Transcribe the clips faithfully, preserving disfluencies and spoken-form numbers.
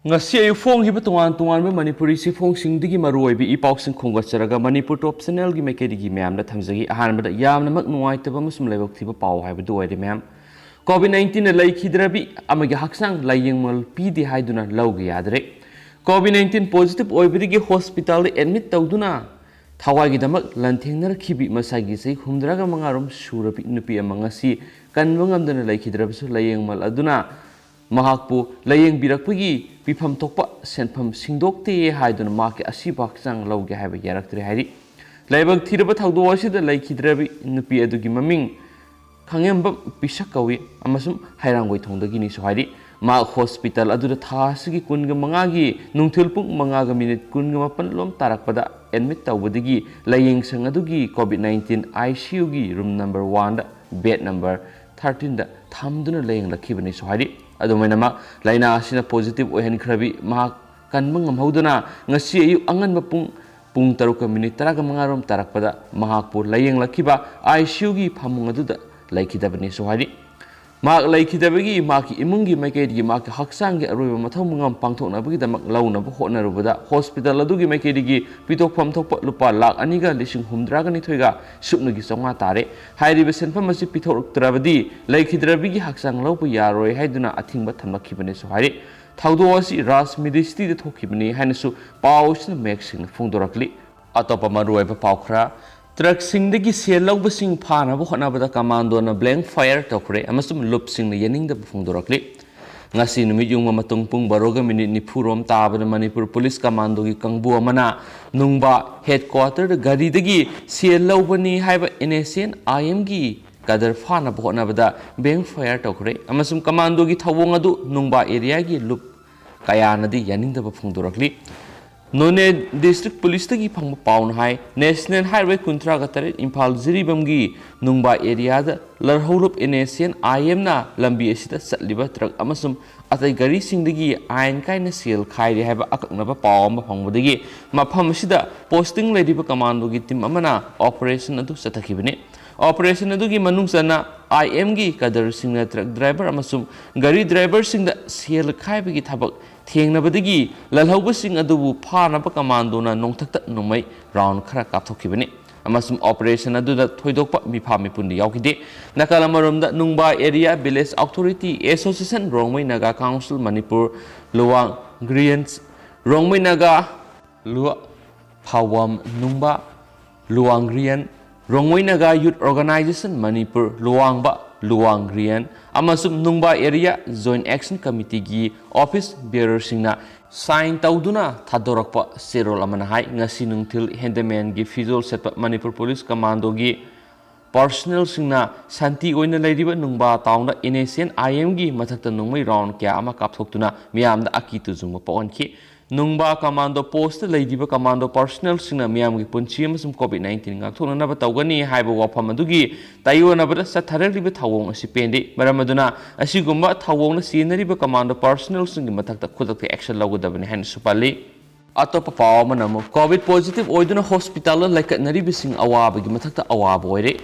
ꯉꯁꯤ ꯑꯌꯨꯛ ꯐꯣꯡꯈꯤꯕ ꯇꯣꯉꯥꯟ ꯇꯣꯉꯥꯟꯕ ꯃꯅꯤꯄꯨꯔꯤ ꯆꯦꯐꯣꯡꯁꯤꯡꯗꯒꯤ ꯃꯔꯨꯑꯣꯏꯕ ꯏ ꯄꯥꯎꯁꯤꯡ ꯈꯣꯝꯒꯠꯆꯔꯒ ꯃꯅꯤꯄꯨꯔ ꯇꯣꯞ ꯆꯦꯅꯦꯜꯒꯤ ꯃꯥꯏꯀꯩꯗꯒꯤ ꯃꯌꯥꯝꯗ ꯊꯝꯖꯒꯦ꯫ ꯑꯍꯥꯟꯕꯗ ꯌꯥꯝꯅꯃꯛ ꯅꯨꯡꯉꯥꯏꯇꯕ ꯑꯃꯁꯨꯡ ꯂꯥꯏꯕꯛ ꯊꯤꯕ ꯄꯥꯎ ꯍꯥꯏꯕꯗꯨ ꯑꯣꯏꯔꯦ ꯃꯌꯥꯝ꯫ ꯀꯣꯚꯤꯗ ꯅꯥꯏꯟꯇꯤꯟꯅ ꯂꯩꯈꯤꯗ꯭ꯔꯕꯤ ꯑꯃꯒꯤ ꯍꯛꯆꯥꯡ ꯂꯥꯏꯌꯦꯡꯃꯜ ꯄꯤꯗꯦ ꯍꯥꯏꯗꯨꯅ ꯂꯧꯒꯦ ꯌꯥꯗ꯭ꯔꯦ꯫ ꯀꯣꯚꯤꯗ ꯅꯥꯏꯟꯇꯤꯟ ꯄꯣꯖꯤꯇꯤꯚ ꯑꯣꯏꯕꯗꯒꯤ ꯍꯣꯁꯄꯤꯇꯥꯜꯗ ꯑꯦꯗꯃꯤꯠ ꯇꯧꯗꯨꯅ ꯊꯋꯥꯏꯒꯤꯗꯃꯛ ꯂꯥꯟꯊꯦꯡꯅꯔꯛꯈꯤꯕꯤ ꯃꯁꯥꯒꯤ ꯆꯍꯤ ꯍꯨꯝꯗ꯭ꯔꯥꯒ ꯃꯉꯥꯔꯣꯝ ꯁꯨꯔꯕꯤ ꯅꯨꯄꯤ ꯑꯃ ꯉꯁꯤ ꯀꯟꯕ ꯉꯝꯗꯅ ꯂꯩꯈꯤꯗ꯭ꯔꯕꯁꯨ ꯂꯥꯏꯌꯦꯡꯃꯜ ꯑꯗꯨꯅ ꯃꯍꯥꯛꯄꯨ ꯂꯥꯏꯌꯦꯡꯕꯤꯔꯛꯄꯒꯤ ꯄꯤꯐꯝ ꯊꯣꯛꯄ ꯁꯦꯟꯐꯝ ꯁꯤꯡꯗꯣꯛꯇꯦ ꯍꯥꯏꯗꯨꯅ ꯃꯍꯥꯛꯀꯤ ꯑꯁꯤꯕ ꯍꯛꯆꯥꯡ ꯂꯧꯒꯦ ꯍꯥꯏꯕ ꯌꯥꯔꯛꯇ꯭ꯔꯦ ꯍꯥꯏꯔꯤ꯫ ꯂꯥꯏꯕꯛ ꯊꯤꯔꯕ ꯊꯧꯗꯣꯛ ꯑꯁꯤꯗ ꯂꯩꯈꯤꯗ꯭ꯔꯕꯤ ꯅꯨꯄꯤ ꯑꯗꯨꯒꯤ ꯃꯃꯤꯡ ꯈꯥꯉꯦꯝꯕꯝ ꯄꯤꯁꯛ ꯀꯧꯏ ꯑꯃꯁꯨꯡ ꯍꯩꯔꯥꯡꯒꯣꯏꯊꯣꯡꯗꯒꯤꯅꯤꯁꯨ ꯍꯥꯏꯔꯤ꯫ ꯃꯍꯥꯛ ꯍꯣꯁꯄꯤꯇꯥꯜ ꯑꯗꯨꯗ ꯊꯥ ꯑꯁꯤꯒꯤ ꯀꯨꯟꯒ ꯃꯉꯥꯒꯤ ꯅꯨꯡꯊꯤꯜ ꯄꯨꯡ ꯃꯉꯥꯒ ꯃꯤꯅꯤꯠ ꯀꯨꯟꯒ ꯃꯥꯄꯟ ꯂꯣꯝ ꯇꯥꯔꯛꯄꯗ ꯑꯦꯗꯃꯤꯠ ꯇꯧꯕꯗꯒꯤ ꯂꯥꯏꯌꯦꯡꯁꯪ ꯑꯗꯨꯒꯤ ꯀꯣꯚꯤꯗ ꯅꯥꯏꯟꯇꯤꯟ ꯑꯥꯏ ꯁꯤ ꯌꯨꯒꯤ ꯔꯨꯝ ꯅꯝꯕꯔ ꯋꯥꯟꯗ, ꯕꯦꯗ ꯅꯝꯕꯔ ꯊꯥꯔꯇꯤꯟꯗ ꯊꯝꯗꯨꯅ ꯂꯥꯏꯌꯦꯡꯂꯛꯈꯤꯕꯅꯤꯁꯨ ꯍꯥꯏꯔꯤ꯫ ꯑꯗꯨꯃꯥꯏꯅꯃꯛ ꯂꯥꯏꯅꯥ ꯑꯁꯤꯅ ꯄꯣꯖꯤꯇꯤꯚ ꯑꯣꯏꯍꯟꯈ꯭ꯔꯕꯤ ꯃꯍꯥꯛ ꯀꯟꯕ ꯉꯝꯍꯧꯗꯅ ꯉꯁꯤ ꯑꯌꯨꯛ ꯑꯉꯟꯕ ꯄꯨꯡ, ꯄꯨꯡ ꯇꯔꯨꯛꯀ ꯃꯤꯅꯤꯠ ꯇꯔꯥꯒ ꯃꯉꯥꯔꯣꯝ ꯇꯥꯔꯛꯄꯗ ꯃꯍꯥꯛꯄꯨ ꯂꯥꯏꯌꯦꯡꯂꯛꯈꯤꯕ ꯑꯥꯏ ꯁꯤ ꯌꯨꯒꯤ ꯐꯃꯨꯡ ꯑꯗꯨꯗ ꯂꯩꯈꯤꯗꯕꯅꯤꯁꯨ ꯍꯥꯏꯔꯤ꯫ ꯃꯍꯥꯛ ꯂꯩꯈꯤꯗꯕꯒꯤ ꯃꯍꯥꯛꯀꯤ ꯏꯃꯨꯡꯒꯤ ꯃꯥꯏꯀꯩꯗꯒꯤ ꯃꯍꯥꯛꯀꯤ ꯍꯛꯆꯥꯡꯒꯤ ꯑꯔꯣꯏꯕ ꯃꯊꯧ ꯃꯉꯝ ꯄꯥꯡꯊꯣꯛꯅꯕꯒꯤꯗꯃꯛ ꯂꯧꯅꯕ ꯍꯣꯠꯅꯔꯨꯕꯗ ꯍꯣꯁꯄꯤꯇꯥꯜ ꯑꯗꯨꯒꯤ ꯃꯥꯏꯀꯩꯗꯒꯤ ꯄꯤꯊꯣꯛꯐꯝ ꯊꯣꯛꯄ ꯂꯨꯄꯥ ꯂꯥꯈ ꯑꯅꯤꯒ ꯂꯤꯁꯤꯡ ꯍꯨꯝꯗ꯭ꯔꯥꯒ ꯅꯤꯊꯣꯏꯒ ꯁꯨꯞꯅꯒꯤ ꯆꯥꯝꯃꯉꯥ ꯇꯥꯔꯦ꯫ ꯍꯥꯏꯔꯤꯕ ꯁꯦꯟꯐꯝ ꯑꯁꯤ ꯄꯤꯊꯣꯛꯂꯛꯇ꯭ꯔꯕꯗꯤ ꯂꯩꯈꯤꯗ꯭ꯔꯕꯤꯒꯤ ꯍꯛꯆꯥꯡ ꯂꯧꯕ ꯌꯥꯔꯣꯏ ꯍꯥꯏꯗꯨꯅ ꯑꯊꯤꯡꯕ ꯊꯝꯂꯛꯈꯤꯕꯅꯤꯁꯨ ꯍꯥꯏꯔꯤ꯫ ꯊꯧꯗꯣꯛ ꯑꯁꯤ ꯔꯥꯖ ꯃꯤꯗꯤꯁꯇꯤꯗ ꯊꯣꯛꯈꯤꯕꯅꯤ ꯍꯥꯏꯅꯁꯨ ꯄꯥꯎ ꯑꯁꯤꯅ ꯃꯌꯦꯛ ꯁꯦꯡꯅ ꯐꯣꯡꯗꯣꯔꯛꯂꯤ꯫ ꯑꯇꯣꯞꯄ ꯃꯔꯨꯑꯣꯏꯕ ꯄꯥꯎ ꯈꯔ, ꯇ꯭ꯔꯛꯁꯤꯡꯗꯒꯤ ꯁꯦꯜ ꯂꯧꯕꯁꯤꯡ ꯐꯥꯅꯕ ꯍꯣꯠꯅꯕꯗ ꯀꯃꯥꯟꯗꯣꯅ ꯕ꯭ꯂꯦꯡ ꯐꯥꯌꯔ ꯇꯧꯈ꯭ꯔꯦ ꯑꯃꯁꯨꯡ ꯂꯨꯞꯁꯤꯡꯅ ꯌꯥꯅꯤꯡꯗꯕ ꯐꯣꯡꯗꯣꯔꯛꯂꯤ꯫ ꯉꯁꯤ ꯅꯨꯃꯤꯠ ꯌꯨꯡꯕ ꯃꯇꯨꯡ ꯄꯨꯡ ꯕꯥꯔꯣꯒ ꯃꯤꯅꯤꯠ ꯅꯤꯐꯨ ꯔꯣꯝ ꯇꯥꯕꯗ ꯃꯅꯤꯄꯨꯔ ꯄꯨꯂꯤꯁ ꯀꯃꯥꯟꯗꯣꯒꯤ ꯀꯥꯡꯕꯨ ꯑꯃꯅ ꯅꯨꯡꯕꯥ ꯍꯦꯗꯀ꯭ꯋꯥꯇꯔꯗ ꯒꯥꯔꯤꯗꯒꯤ ꯁꯦꯜ ꯂꯧꯕꯅꯤ ꯍꯥꯏꯕ ꯑꯦꯟ ꯑꯦꯁ ꯑꯦꯟ ꯑꯥꯏ ꯑꯦꯝꯒꯤ ꯀꯗꯔ ꯐꯥꯅꯕ ꯍꯣꯠꯅꯕꯗ ꯕ꯭ꯂꯦꯡ ꯐꯥꯌꯔ ꯇꯧꯈ꯭ꯔꯦ ꯑꯃꯁꯨꯡ ꯀꯃꯥꯟꯗꯣꯒꯤ ꯊꯧꯑꯣꯡ ꯑꯗꯨ ꯅꯨꯡꯕꯥ ꯑꯦꯔꯤꯌꯥꯒꯤ ꯂꯨꯞ ꯀꯌꯥꯅꯗꯤ ꯌꯥꯅꯤꯡꯗꯕ ꯐꯣꯡꯗꯣꯔꯛꯂꯤ꯫ ꯅꯣꯅꯦ ꯗꯤꯁꯇ꯭ꯔꯤꯛ ꯄꯨꯂꯤꯁꯇꯒꯤ ꯐꯪꯕ ꯄꯥꯎꯅ ꯍꯥꯏ, ꯅꯦꯁꯅꯦꯜ ꯍꯥꯏꯋꯦ ꯀꯨꯟꯊ꯭ꯔꯥꯒ ꯇꯔꯦꯠ ꯏꯝꯐꯥꯜ ꯖꯤꯔꯤꯕꯥꯝꯒꯤ ꯅꯨꯡꯕꯥ ꯑꯦꯔꯤꯌꯥꯗ ꯂꯔꯍꯧꯂꯨꯞ ꯑꯦꯟ ꯑꯦꯁ ꯑꯦꯟ ꯑꯥꯏ ꯑꯦꯝꯅ ꯂꯝꯕꯤ ꯑꯁꯤꯗ ꯆꯠꯂꯤꯕ ꯇ꯭ꯔꯛ ꯑꯃꯁꯨꯡ ꯑꯇꯩ ꯒꯥꯔꯤꯁꯤꯡꯗꯒꯤ ꯑꯥꯏꯟ ꯀꯥꯏꯅ ꯁꯦꯜ ꯈꯥꯏꯔꯤ ꯍꯥꯏꯕ ꯑꯀꯛꯅꯕ ꯄꯥꯎ ꯑꯃ ꯐꯪꯕꯗꯒꯤ ꯃꯐꯝ ꯑꯁꯤꯗ ꯄꯣꯁꯇꯤꯡ ꯂꯩꯔꯤꯕ ꯀꯃꯥꯟꯗꯣꯒꯤ ꯇꯤꯝ ꯑꯃꯅ ꯑꯣꯄꯔꯦꯁꯟ ꯑꯗꯨ ꯆꯠꯊꯈꯤꯕꯅꯤ꯫ ꯑꯣꯄꯔꯦꯁꯟ ꯑꯗꯨꯒꯤ ꯃꯅꯨꯡ ꯆꯟꯅ ꯑꯥꯏ ꯑꯦꯝꯒꯤ ꯀꯗꯔꯁꯤꯡꯅ ꯇ꯭ꯔꯛ ꯗ꯭ꯔꯥꯏꯚꯔ ꯑꯃꯁꯨꯡ ꯒꯥꯔꯤ ꯗ꯭ꯔꯥꯏꯚꯔꯁꯤꯡꯗ ꯁꯦꯜ ꯈꯥꯏꯕꯒꯤ ꯊꯕꯛ ꯊꯦꯡꯅꯕꯗꯒꯤ ꯂꯜꯍꯧꯕꯁꯤꯡ ꯑꯗꯨꯕꯨ ꯐꯥꯅꯕ ꯀꯃꯥꯟꯗꯣꯅ ꯅꯣꯡꯊꯛꯇ ꯅꯣꯡꯃꯩ ꯔꯥꯎꯟ ꯈꯔ ꯀꯥꯞꯊꯣꯛꯈꯤꯕꯅꯤ꯫ ꯑꯃꯁꯨꯡ ꯑꯣꯄꯔꯦꯁꯟ ꯑꯗꯨꯗ ꯊꯣꯏꯗꯣꯛꯄ ꯃꯤꯐꯥ ꯃꯤꯄꯨꯟꯗꯤ ꯌꯥꯎꯈꯤꯗꯦ꯫ ꯅꯥꯀꯜ ꯑꯃꯔꯣꯝꯗ, Nungba area village authority association, Rongmei Naga council Manipur, Luwang ꯒ꯭ꯔꯤꯌꯟꯁ, ꯔꯣꯡꯃꯩ ꯅꯥꯒꯥ ꯂꯨꯋꯥ ꯐꯥꯋꯝ ꯅꯨꯡꯕꯥ ꯂꯨꯋꯥꯡꯒ꯭ꯔꯤꯌꯟ, ꯔꯣꯡꯃꯩ ꯅꯥꯒꯥ ꯌꯨꯠ ꯑꯣꯔꯒꯅꯥꯏꯖꯦꯁꯟ ꯃꯅꯤꯄꯨꯔ, ꯂꯨꯋꯥꯡꯕ ꯂꯨꯋꯥꯡꯒ꯭ꯔꯤꯌꯟ ꯑꯃꯁꯨꯡ ꯅꯨꯡꯕꯥ ꯑꯦꯔꯤꯌꯥ ꯖꯣꯏꯟ ꯑꯦꯛꯁꯟ ꯀꯃꯤꯇꯤꯒꯤ ꯑꯣꯐꯤꯁ ꯕꯤꯌꯔꯔꯁꯤꯡꯅ ꯁꯥꯏꯟ ꯇꯧꯗꯨꯅ ꯊꯥꯗꯣꯔꯛꯄ ꯆꯦꯔꯣꯜ ꯑꯃꯅ ꯍꯥꯏ, ꯉꯁꯤ ꯅꯨꯡꯊꯤꯜ ꯍꯦꯟꯗꯃꯦꯟꯒꯤ ꯐꯤꯖꯣꯜ ꯁꯦꯠꯄ ꯃꯅꯤꯄꯨꯔ ꯄꯨꯂꯤꯁ ꯀꯃꯥꯟꯗꯣꯒꯤ ꯄꯔꯁꯣꯅꯦꯜꯁꯤꯡꯅ ꯁꯥꯟꯇꯤ ꯑꯣꯏꯅ ꯂꯩꯔꯤꯕ ꯅꯨꯡꯕꯥ ꯇꯥꯎꯟꯗ ꯑꯦꯟ ꯑꯦꯁ ꯑꯦꯟ ꯑꯥꯏ ꯑꯦꯝꯒꯤ ꯃꯊꯛꯇ ꯅꯣꯡꯃꯩ ꯔꯥꯎꯟ ꯀꯌꯥ ꯑꯃ ꯀꯥꯞꯊꯣꯛꯇꯨꯅ ꯃꯤꯌꯥꯝꯗ ꯑꯀꯤ ꯇꯨꯖꯨꯡꯕ ꯄꯣꯛꯍꯟꯈꯤ꯫ ꯅꯨꯡꯕꯥ ꯀꯃꯥꯟꯗꯣ ꯄꯣꯁꯇ ꯂꯩꯔꯤꯕ ꯀꯃꯥꯟꯗꯣ ꯄꯔꯁꯣꯅꯦꯜꯁꯤꯡꯅ ꯃꯤꯌꯥꯝꯒꯤ ꯄꯨꯟꯁꯤ ꯑꯃꯁꯨꯡ ꯀꯣꯚꯤꯗ ꯅꯥꯏꯟꯇꯤꯟ ꯉꯥꯛꯊꯣꯛꯅꯅꯕ ꯇꯧꯒꯅꯤ ꯍꯥꯏꯕ ꯋꯥꯐꯝ ꯑꯗꯨꯒꯤ ꯇꯥꯏꯑꯣꯟꯅꯕꯗ ꯆꯠꯊꯔꯛꯂꯤꯕ ꯊꯧꯑꯣꯡ ꯑꯁꯤ ꯄꯦꯟꯗꯦ꯫ ꯃꯔꯝ ꯑꯗꯨꯅ ꯑꯁꯤꯒꯨꯝꯕ ꯊꯧꯑꯣꯡꯅ ꯆꯦꯟꯅꯔꯤꯕ ꯀꯃꯥꯟꯗꯣ ꯄꯔꯁꯣꯅꯦꯜꯁꯤꯡꯒꯤ ꯃꯊꯛꯇ ꯈꯨꯗꯛꯇ ꯑꯦꯛꯁꯟ ꯂꯧꯒꯗꯕꯅꯤ ꯍꯥꯏꯅꯁꯨ ꯄꯜꯂꯤ꯫ ꯑꯇꯣꯞꯄ ꯄꯥꯎ ꯑꯃꯅ ꯑꯃꯨꯛ, ꯀꯣꯚꯤꯗ ꯄꯣꯖꯤꯇꯤꯚ ꯑꯣꯏꯗꯨꯅ ꯍꯣꯁꯄꯤꯇꯥꯜꯗ ꯂꯩꯀꯠꯅꯔꯤꯕꯁꯤꯡ ꯑꯋꯥꯕꯒꯤ ꯃꯊꯛꯇ ꯑꯋꯥꯕ ꯑꯣꯏꯔꯦ꯫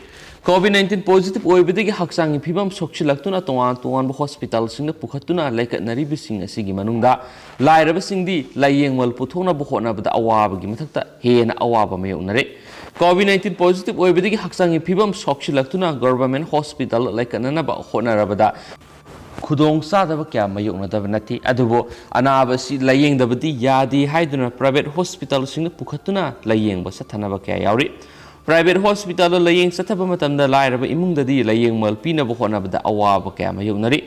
ꯀꯣꯚꯤꯗ ꯅꯥꯏꯟꯇꯤꯟ ꯄꯣꯖꯤꯇꯤꯚ ꯑꯣꯏꯕꯗꯒꯤ ꯍꯛꯆꯥꯡꯒꯤ ꯐꯤꯕꯝ ꯁꯣꯛꯆꯤꯜꯂꯛꯇꯨꯅ ꯇꯣꯉꯥꯟ ꯇꯣꯉꯥꯟꯕ ꯍꯣꯁꯄꯤꯇꯥꯜꯁꯤꯡꯗ ꯄꯨꯈꯠꯇꯨꯅ ꯂꯩꯀꯠꯅꯔꯤꯕꯁꯤꯡ ꯑꯁꯤꯒꯤ ꯃꯅꯨꯡꯗ ꯂꯥꯏꯔꯕꯁꯤꯡꯗꯤ ꯂꯥꯏꯌꯦꯡꯃꯜ ꯄꯨꯊꯣꯛꯅꯕ ꯍꯣꯠꯅꯕꯗ ꯑꯋꯥꯕꯒꯤ ꯃꯊꯛꯇ ꯍꯦꯟꯅ ꯑꯋꯥꯕ ꯃꯥꯌꯣꯛꯅꯔꯦ꯫ ꯀꯣꯚꯤꯗ ꯅꯥꯏꯟꯇꯤꯟ ꯄꯣꯖꯤꯇꯤꯚ ꯑꯣꯏꯕꯗꯒꯤ ꯍꯛꯆꯥꯡꯒꯤ ꯐꯤꯕꯝ ꯁꯣꯛꯆꯤꯜꯂꯛꯇꯨꯅ ꯒꯚꯔꯟꯃꯦꯟꯠ ꯍꯣꯁꯄꯤꯇꯥꯜꯗ ꯂꯩꯀꯠꯅꯅꯕ ꯍꯣꯠꯅꯔꯕꯗ ꯈꯨꯗꯣꯡ ꯆꯥꯗꯕ ꯀꯌꯥ ꯃꯥꯌꯣꯛꯅꯗꯕ ꯅꯠꯇꯦ꯫ ꯑꯗꯨꯕꯨ ꯑꯅꯥꯕ ꯑꯁꯤ ꯂꯥꯌꯦꯡꯗꯕꯗꯤ ꯌꯥꯗꯦ ꯍꯥꯏꯗꯨꯅ ꯄ꯭ꯔꯥꯏꯚꯦꯠ ꯍꯣꯁꯄꯤꯇꯥꯜꯁꯤꯡꯗ ꯄꯨꯈꯠꯇꯨꯅ ꯂꯥꯌꯦꯡꯕ ꯆꯠꯊꯅꯕ ꯀꯌꯥ ꯌꯥꯎꯔꯤ꯫ ꯄ꯭ꯔꯥꯏꯚꯦꯠ ꯍꯣꯁꯄꯤꯇꯥꯜꯗ ꯂꯥꯌꯦꯡ ꯆꯠꯊꯕ ꯃꯇꯝꯗ ꯂꯥꯏꯔꯕ ꯏꯃꯨꯡꯗꯗꯤ ꯂꯥꯌꯦꯡꯃꯜ ꯄꯤꯅꯕ ꯍꯣꯠꯅꯕꯗ ꯑꯋꯥꯕ ꯀꯌꯥ ꯃꯥꯌꯣꯛꯅꯔꯤ꯫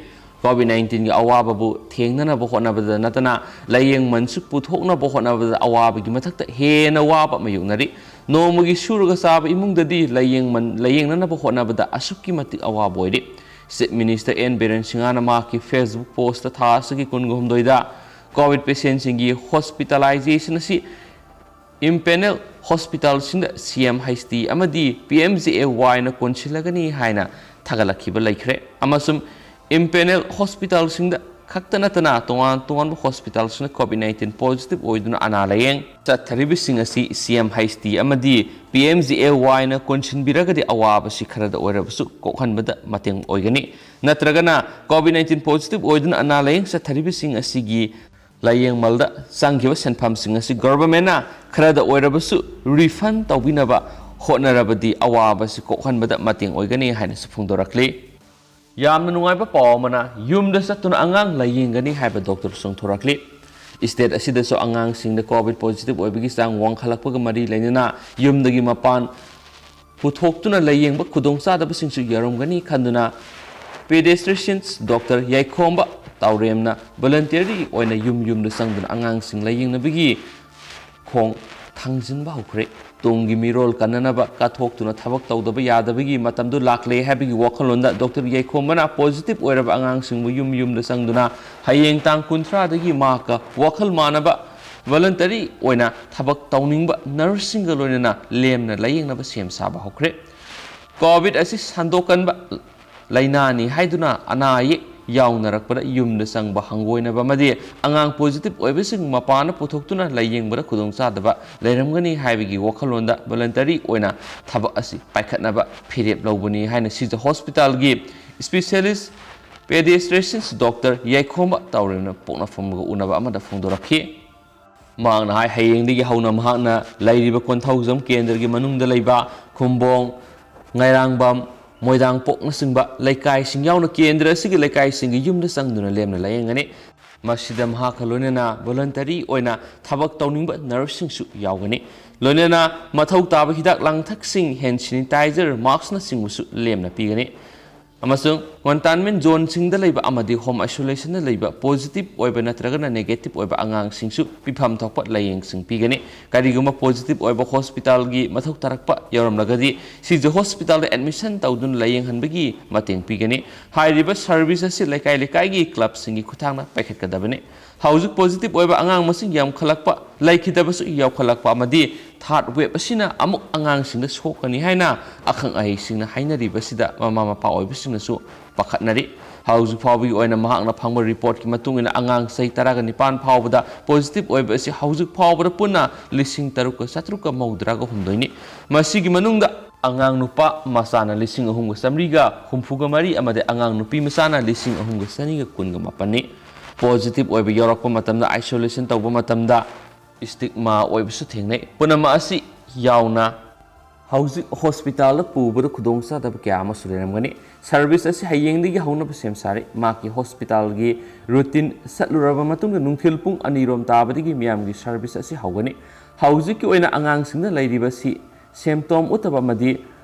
ꯀꯣꯚꯤꯗ ꯅꯥꯏꯟꯇꯤꯟꯒꯤ ꯑꯋꯥꯕꯕꯨ ꯊꯦꯡꯅꯅꯕ ꯍꯣꯠꯅꯕꯗ ꯅꯠꯇꯅ ꯂꯥꯌꯦꯡꯃꯟꯁꯨ ꯄꯨꯊꯣꯛꯅꯕ ꯍꯣꯠꯅꯕꯗ ꯑꯋꯥꯕꯒꯤ ꯃꯊꯛꯇ ꯍꯦꯟꯅ ꯋꯥꯕ ꯃꯥꯌꯣꯛꯅꯔꯤ꯫ ꯅꯣꯡꯃꯒꯤ ꯁꯨꯔꯒ ꯆꯥꯕ ꯏꯃꯨꯡꯗꯗꯤ ꯂꯥꯌꯦꯡꯃꯟ-, ꯂꯥꯌꯦꯡꯅꯅꯕ ꯍꯣꯠꯅꯕꯗ ꯑꯁꯨꯛꯀꯤ ꯃꯇꯤꯛ ꯑꯋꯥꯕ ꯑꯣꯏꯔꯤ꯫ ꯆꯤꯐ ꯃꯤꯅꯤꯁꯇꯔ ꯑꯦꯟ ꯕꯤꯔꯦꯟ ꯁꯤꯡꯍꯅ ꯃꯍꯥꯛꯀꯤ ꯐꯦꯁꯕꯨꯛ ꯄꯣꯁꯇ ꯊꯥ ꯑꯁꯤꯒꯤ ꯀꯨꯟꯒ ꯍꯨꯝꯗꯣꯏꯗ ꯀꯣꯚꯤꯗ ꯄꯦꯁꯦꯟꯁꯤꯡꯒꯤ ꯍꯣꯁꯄꯤꯇꯥꯂꯥꯏꯖꯦꯁꯟ ꯑꯁꯤ ꯏꯝꯄꯦꯅꯦꯜ ꯍꯣꯁꯄꯤꯇꯥꯜꯁꯤꯡꯗ ꯁꯤ ꯑꯦꯝ ꯑꯩꯆ ꯗꯤ ꯑꯃꯗꯤ ꯄꯤ ꯑꯦꯝ ꯖꯦ ꯑꯦ ꯋꯥꯏꯅ ꯀꯣꯟꯁꯤꯜꯂꯒꯅꯤ ꯍꯥꯏꯅ ꯊꯥꯒꯠꯂꯛꯈꯤꯕ ꯂꯩꯈ꯭ꯔꯦ, ꯑꯃꯁꯨꯡ ꯏꯝꯄꯦꯅꯦꯜ ꯍꯣꯁꯄꯤꯇꯥꯜꯁꯤꯡꯗ ꯈꯛꯇ ꯅꯠꯇꯅ ꯇꯣꯉꯥꯟ ꯇꯣꯉꯥꯟꯕ ꯍꯣꯁꯄꯤꯇꯥꯜꯁꯤꯡꯅ ꯀꯣꯚꯤꯗ ꯅꯥꯏꯟꯇꯤꯟ ꯄꯣꯖꯤꯇꯤꯚ ꯑꯣꯏꯗꯨꯅ ꯑꯅꯥ ꯂꯥꯌꯦꯡ ꯆꯠꯊꯔꯤꯕꯁꯤꯡ ꯑꯁꯤ ꯁꯤ ꯑꯦꯝ ꯍꯩꯆ ꯇꯤ ꯑꯃꯗꯤ ꯄꯤ ꯑꯦꯝ ꯖꯤ ꯑꯦ ꯋꯥꯏꯅ ꯀꯣꯟꯁꯤꯟꯕꯤꯔꯒꯗꯤ ꯑꯋꯥꯕꯁꯤ ꯈꯔꯗ ꯑꯣꯏꯔꯕꯁꯨ ꯀꯣꯛꯍꯟꯕꯗ ꯃꯇꯦꯡ ꯑꯣꯏꯒꯅꯤ꯫ ꯅꯠꯇ꯭ꯔꯒꯅ ꯀꯣꯚꯤꯗ ꯅꯥꯏꯟꯇꯤꯟ ꯄꯣꯖꯤꯇꯤꯚ ꯑꯣꯏꯗꯨꯅ ꯑꯅꯥ ꯂꯥꯌꯦꯡ ꯆꯠꯊꯔꯤꯕꯁꯤꯡ ꯑꯁꯤꯒꯤ ꯂꯥꯌꯦꯡꯃꯜꯗ ꯆꯪꯈꯤꯕ ꯁꯦꯟꯐꯝꯁꯤꯡ ꯑꯁꯤ ꯒꯣꯚꯔꯟꯃꯦꯟꯅ ꯈꯔꯗ ꯑꯣꯏꯔꯕꯁꯨ ꯔꯤꯐꯟ ꯇꯧꯕꯤꯅꯕ ꯍꯣꯠꯅꯔꯕꯗꯤ ꯑꯋꯥꯕꯁꯤ ꯀꯣꯛꯍꯟꯕꯗ ꯃꯇꯦꯡ ꯑꯣꯏꯒꯅꯤ ꯍꯥꯏꯅꯁꯨ ꯐꯣꯡꯗꯣꯔꯛꯂꯤ꯫ ꯌꯥꯝꯅ ꯅꯨꯡꯉꯥꯏꯕ ꯄꯥꯎ ꯑꯃꯅ, ꯌꯨꯝꯗ ꯆꯠꯇꯨꯅ ꯑꯉꯥꯡ ꯂꯥꯌꯦꯡꯒꯅꯤ ꯍꯥꯏꯕ ꯗꯣꯛꯇꯔꯁꯨ ꯊꯣꯔꯛꯂꯤ꯫ ꯁ꯭ꯇꯦꯠ ꯑꯁꯤꯗꯁꯨ ꯑꯉꯥꯡꯁꯤꯡꯗ ꯀꯣꯚꯤꯗ ꯄꯣꯖꯤꯇꯤꯚ ꯑꯣꯏꯕꯒꯤ ꯆꯥꯡ ꯋꯥꯡꯈꯠꯂꯛꯄꯒ ꯃꯔꯤ ꯂꯩꯅꯅ ꯌꯨꯝꯗꯒꯤ ꯃꯄꯥꯟ ꯄꯨꯊꯣꯛꯇꯨꯅ ꯂꯥꯌꯦꯡꯕ ꯈꯨꯗꯣꯡꯆꯥꯗꯕꯁꯤꯡꯁꯨ ꯌꯥꯎꯔꯝꯒꯅꯤ ꯈꯟꯗꯨꯅ ꯄꯦꯗꯤꯌꯥꯇ꯭ꯔꯤꯁꯤꯌꯟꯁ ꯗꯣꯛꯇꯔ ꯌꯥꯏꯈꯣꯝꯕ ꯇꯥꯎꯔꯦꯝꯅ ꯚꯣꯂꯟꯇꯤꯌꯔꯤ ꯑꯣꯏꯅ ꯌꯨꯝ ꯌꯨꯝꯗ ꯆꯪꯗꯨꯅ ꯑꯉꯥꯡꯁꯤꯡ ꯂꯥꯌꯦꯡꯅꯕꯒꯤ ꯈꯣꯡ ꯊꯥꯡꯖꯤꯟꯕ ꯍꯧꯈ꯭ꯔꯦ꯫ ꯇꯨꯡꯒꯤ ꯃꯤꯔꯣꯜ ꯀꯟꯅꯅꯕ ꯀꯠꯊꯣꯛꯇꯨꯅ ꯊꯕꯛ ꯇꯧꯗꯕ ꯌꯥꯗꯕꯒꯤ ꯃꯇꯝꯗꯨ ꯂꯥꯛꯂꯦ ꯍꯥꯏꯕꯒꯤ ꯋꯥꯈꯜꯂꯣꯟꯗ ꯗꯣꯛꯇꯔ ꯌꯥꯏꯈꯣꯝꯕꯅ ꯄꯣꯖꯤꯇꯤꯚ ꯑꯣꯏꯔꯕ ꯑꯉꯥꯡꯁꯤꯡꯕꯨ ꯌꯨꯝ ꯌꯨꯝꯗ ꯆꯪꯗꯨꯅ ꯍꯌꯦꯡ ꯇꯥꯡ ꯀꯨꯟꯊ꯭ꯔꯥꯗꯒꯤ ꯃꯍꯥꯛꯀ ꯋꯥꯈꯜ ꯃꯥꯟꯅꯕ ꯚꯣꯂꯟꯇꯔꯤ ꯑꯣꯏꯅ ꯊꯕꯛ ꯇꯧꯅꯤꯡꯕ ꯅꯔꯁꯁꯤꯡꯒ ꯂꯣꯏꯅꯅ ꯂꯦꯝꯅ ꯂꯥꯌꯦꯡꯅꯕ ꯁꯦꯝ ꯁꯥꯕ ꯍꯧꯈ꯭ꯔꯦ꯫ ꯀꯣꯚꯤꯗ ꯑꯁꯤ ꯁꯟꯗꯣꯛꯀꯟꯕ ꯂꯥꯏꯅꯥꯅꯤ ꯍꯥꯏꯗꯨꯅ ꯑꯅꯥ ꯑꯌꯦꯛ ꯌꯥꯎꯅꯔꯛꯄꯗ ꯌꯨꯝꯗ ꯆꯪꯕ ꯍꯪꯒꯣꯏꯅꯕ ꯑꯃꯗꯤ ꯑꯉꯥꯡ ꯄꯣꯖꯤꯇꯤꯚ ꯑꯣꯏꯕꯁꯤꯡ ꯃꯄꯥꯟꯗ ꯄꯨꯊꯣꯛꯇꯨꯅ ꯂꯥꯌꯦꯡꯕꯗ ꯈꯨꯗꯣꯡꯆꯥꯗꯕ ꯂꯩꯔꯝꯒꯅꯤ ꯍꯥꯏꯕꯒꯤ ꯋꯥꯈꯜꯂꯣꯟꯗ ꯚꯣꯂꯟꯇꯔꯤ ꯑꯣꯏꯅ ꯊꯕꯛ ꯑꯁꯤ ꯄꯥꯏꯈꯠꯅꯕ ꯐꯤꯔꯦꯞ ꯂꯧꯕꯅꯤ ꯍꯥꯏꯅ ꯁꯤꯖ ꯍꯣꯁꯄꯤꯇꯥꯜꯒꯤ ꯁ꯭ꯄꯦꯁꯤꯌꯦꯂꯤꯁ ꯄꯦꯗꯤꯌꯥꯇ꯭ꯔꯤꯁꯤꯌꯟꯁ ꯗꯣꯛꯇꯔ ꯌꯥꯏꯈꯣꯝꯕ ꯇꯥꯎꯔꯦꯝꯅ ꯄꯣꯛꯅꯐꯝꯒ ꯎꯅꯕ ꯑꯃꯗ ꯐꯣꯡꯗꯣꯔꯛꯈꯤ꯫ ꯃꯍꯥꯛꯅ ꯍꯥꯏ, ꯍꯌꯦꯡꯗꯒꯤ ꯍꯧꯅ ꯃꯍꯥꯛꯅ ꯂꯩꯔꯤꯕ ꯀꯣꯟꯊꯧꯖꯝ ꯀꯦꯟꯗ꯭ꯔꯒꯤ ꯃꯅꯨꯡꯗ ꯂꯩꯕ ꯈꯨꯝꯕꯣꯡ, ꯉꯥꯏꯔꯥꯡꯕꯝ, ꯃꯣꯏꯗꯥꯡꯄꯣꯛꯅꯆꯤꯡꯕ ꯂꯩꯀꯥꯏꯁꯤꯡ ꯌꯥꯎꯅ ꯀꯦꯟꯗ꯭ꯔ ꯑꯁꯤꯒꯤ ꯂꯩꯀꯥꯏꯁꯤꯡꯒꯤ ꯌꯨꯝꯗ ꯆꯪꯗꯨꯅ ꯂꯦꯝꯅ ꯂꯥꯌꯦꯡꯒꯅꯤ꯫ ꯃꯁꯤꯗ ꯃꯍꯥꯛꯀ ꯂꯣꯏꯅꯅ ꯚꯣꯂꯟꯇꯔꯤ ꯑꯣꯏꯅ ꯊꯕꯛ ꯇꯧꯅꯤꯡꯕ ꯅꯔꯁꯁꯤꯡꯁꯨ ꯌꯥꯎꯒꯅꯤ꯫ ꯂꯣꯏꯅꯅ ꯃꯊꯧ ꯇꯥꯕ ꯍꯤꯗꯥꯛ ꯂꯥꯡꯊꯛꯁꯤꯡ, ꯍꯦꯟ ꯁꯦꯅꯤꯇꯥꯏꯖꯔ, ꯃꯥꯛꯁꯅꯆꯤꯡꯕꯁꯨ ꯂꯦꯝꯅ ꯄꯤꯒꯅꯤ꯫ ꯑꯃꯁꯨꯡ ꯀꯟꯇꯦꯟꯃꯦꯟ ꯖꯣꯟꯁꯤꯡꯗ ꯂꯩꯕ ꯑꯃꯗꯤ ꯍꯣꯝ ꯑꯥꯏꯁꯣꯂꯦꯁꯟꯗ ꯂꯩꯕ ꯄꯣꯖꯤꯇꯤꯚ ꯑꯣꯏꯕ ꯅꯠꯇ꯭ꯔꯒꯅ ꯅꯦꯒꯦꯇꯤꯚ ꯑꯣꯏꯕ ꯑꯉꯥꯡꯁꯤꯡꯁꯨ ꯄꯤꯐꯝ ꯊꯣꯛꯄ ꯂꯥꯌꯦꯡꯁꯤꯡ ꯄꯤꯒꯅꯤ꯫ ꯀꯔꯤꯒꯨꯝꯕ ꯄꯣꯖꯤꯇꯤꯚ ꯑꯣꯏꯕ ꯍꯣꯁꯄꯤꯇꯥꯜꯒꯤ ꯃꯊꯧ ꯇꯥꯔꯛꯄ ꯌꯥꯎꯔꯝꯂꯒꯗꯤ ꯁꯤꯖ ꯍꯣꯁꯄꯤꯇꯥꯜꯗ ꯑꯦꯗꯃꯤꯁꯟ ꯇꯧꯗꯨꯅ ꯂꯥꯌꯦꯡꯍꯟꯕꯒꯤ ꯃꯇꯦꯡ ꯄꯤꯒꯅꯤ꯫ ꯍꯥꯏꯔꯤꯕ ꯁꯔꯚꯤꯁ ꯑꯁꯤ ꯂꯩꯀꯥꯏ ꯂꯩꯀꯥꯏꯒꯤ ꯀ꯭ꯂꯕꯁꯤꯡꯒꯤ ꯈꯨꯠꯊꯥꯡꯗ ꯄꯥꯏꯈꯠꯀꯗꯕꯅꯤ꯫ ꯍꯧꯖꯤꯛ ꯄꯣꯖꯤꯇꯤꯚ ꯑꯣꯏꯕ ꯑꯉꯥꯡ ꯃꯁꯤꯡ ꯌꯥꯝꯈꯠꯂꯛꯄ, ꯂꯩꯈꯤꯗꯕꯁꯨ ꯌꯥꯎꯈꯠꯂꯛꯄ ꯑꯃꯗꯤ ꯊꯥꯔꯗ ꯋꯦꯕ ꯑꯁꯤꯅ ꯑꯃꯨꯛ ꯑꯉꯥꯡꯁꯤꯡꯗ ꯁꯣꯛꯀꯅꯤ ꯍꯥꯏꯅ ꯑꯈꯪ ꯑꯍꯩꯁꯤꯡꯅ ꯍꯥꯏꯅꯔꯤꯕꯁꯤꯗ ꯃꯃꯥ ꯃꯄꯥ ꯑꯣꯏꯕꯁꯤꯡꯅꯁꯨ ꯄꯥꯈꯠꯅꯔꯤ꯫ ꯍꯧꯖꯤꯛ ꯐꯥꯎꯕꯒꯤ ꯑꯣꯏꯅ ꯃꯍꯥꯛꯅ ꯐꯪꯕ ꯔꯤꯄꯣꯔꯠꯀꯤ ꯃꯇꯨꯡ ꯏꯟꯅ ꯑꯉꯥꯡ ꯆꯍꯤ ꯇꯔꯥꯒ ꯅꯤꯄꯥꯟ ꯐꯥꯎꯕꯗ ꯄꯣꯖꯤꯇꯤꯚ ꯑꯣꯏꯕ ꯑꯁꯤ ꯍꯧꯖꯤꯛ ꯐꯥꯎꯕꯗ ꯄꯨꯟꯅ ꯂꯤꯁꯤꯡ ꯇꯔꯨꯛꯀ ꯆꯥꯇ꯭ꯔꯨꯛꯀ ꯃꯧꯗ꯭ꯔꯥꯒ ꯍꯨꯝꯗꯣꯏꯅꯤ꯫ ꯃꯁꯤꯒꯤ ꯃꯅꯨꯡꯗ ꯑꯉꯥꯡ ꯅꯨꯄꯥ ꯃꯆꯥꯅ ꯂꯤꯁꯤꯡ ꯑꯍꯨꯝꯒ ꯆꯥꯃꯔꯤꯒ ꯍꯨꯝꯐꯨꯒ ꯃꯔꯤ ꯑꯃꯗꯤ ꯑꯉꯥꯡ ꯅꯨꯄꯤ ꯃꯆꯥꯅ ꯂꯤꯁꯤꯡ ꯑꯍꯨꯝꯒ ꯆꯅꯤꯒ ꯀꯨꯟꯒ ꯃꯥꯄꯟꯅꯤ꯫ ꯄꯣꯖꯤꯇꯤꯚ ꯑꯣꯏꯕ ꯌꯥꯎꯔꯛꯄ ꯃꯇꯝꯗ, ꯑꯥꯏꯁꯣꯂꯦꯁꯟ ꯇꯧꯕ ꯃꯇꯝꯗ, ꯁ꯭ꯇꯤꯒꯃꯥ ꯑꯣꯏꯕꯁꯨ ꯊꯦꯡꯅꯩ꯫ ꯄꯨꯝꯅꯃꯛ ꯑꯁꯤ ꯌꯥꯎꯅ ꯍꯧꯖꯤꯛ ꯍꯣꯁꯄꯤꯇꯥꯜꯗ ꯄꯨꯕꯗ ꯈꯨꯗꯣꯡꯆꯥꯗꯕ ꯀꯌꯥ ꯑꯃꯁꯨ ꯂꯩꯔꯝꯒꯅꯤ꯫ ꯁꯔꯚꯤꯁ ꯑꯁꯤ ꯍꯌꯦꯡꯗꯒꯤ ꯍꯧꯅꯕ ꯁꯦꯝ ꯁꯥꯔꯤ꯫ ꯃꯍꯥꯛꯀꯤ ꯍꯣꯁꯄꯤꯇꯥꯜꯒꯤ ꯔꯨꯇꯤꯟ ꯆꯠꯂꯨꯔꯕ ꯃꯇꯨꯡꯗ ꯅꯨꯡꯊꯤꯜ ꯄꯨꯡ ꯑꯅꯤꯔꯣꯝ ꯇꯥꯕꯗꯒꯤ ꯃꯤꯌꯥꯝꯒꯤ ꯁꯔꯚꯤꯁ ꯑꯁꯤ ꯍꯧꯒꯅꯤ꯫ ꯍꯧꯖꯤꯛꯀꯤ ꯑꯣꯏꯅ ꯑꯉꯥꯡꯁꯤꯡꯗ ꯂꯩꯔꯤꯕꯁꯤ ꯁꯦꯝꯇꯣꯝ ꯎꯠꯇꯕ ꯑꯃꯗꯤ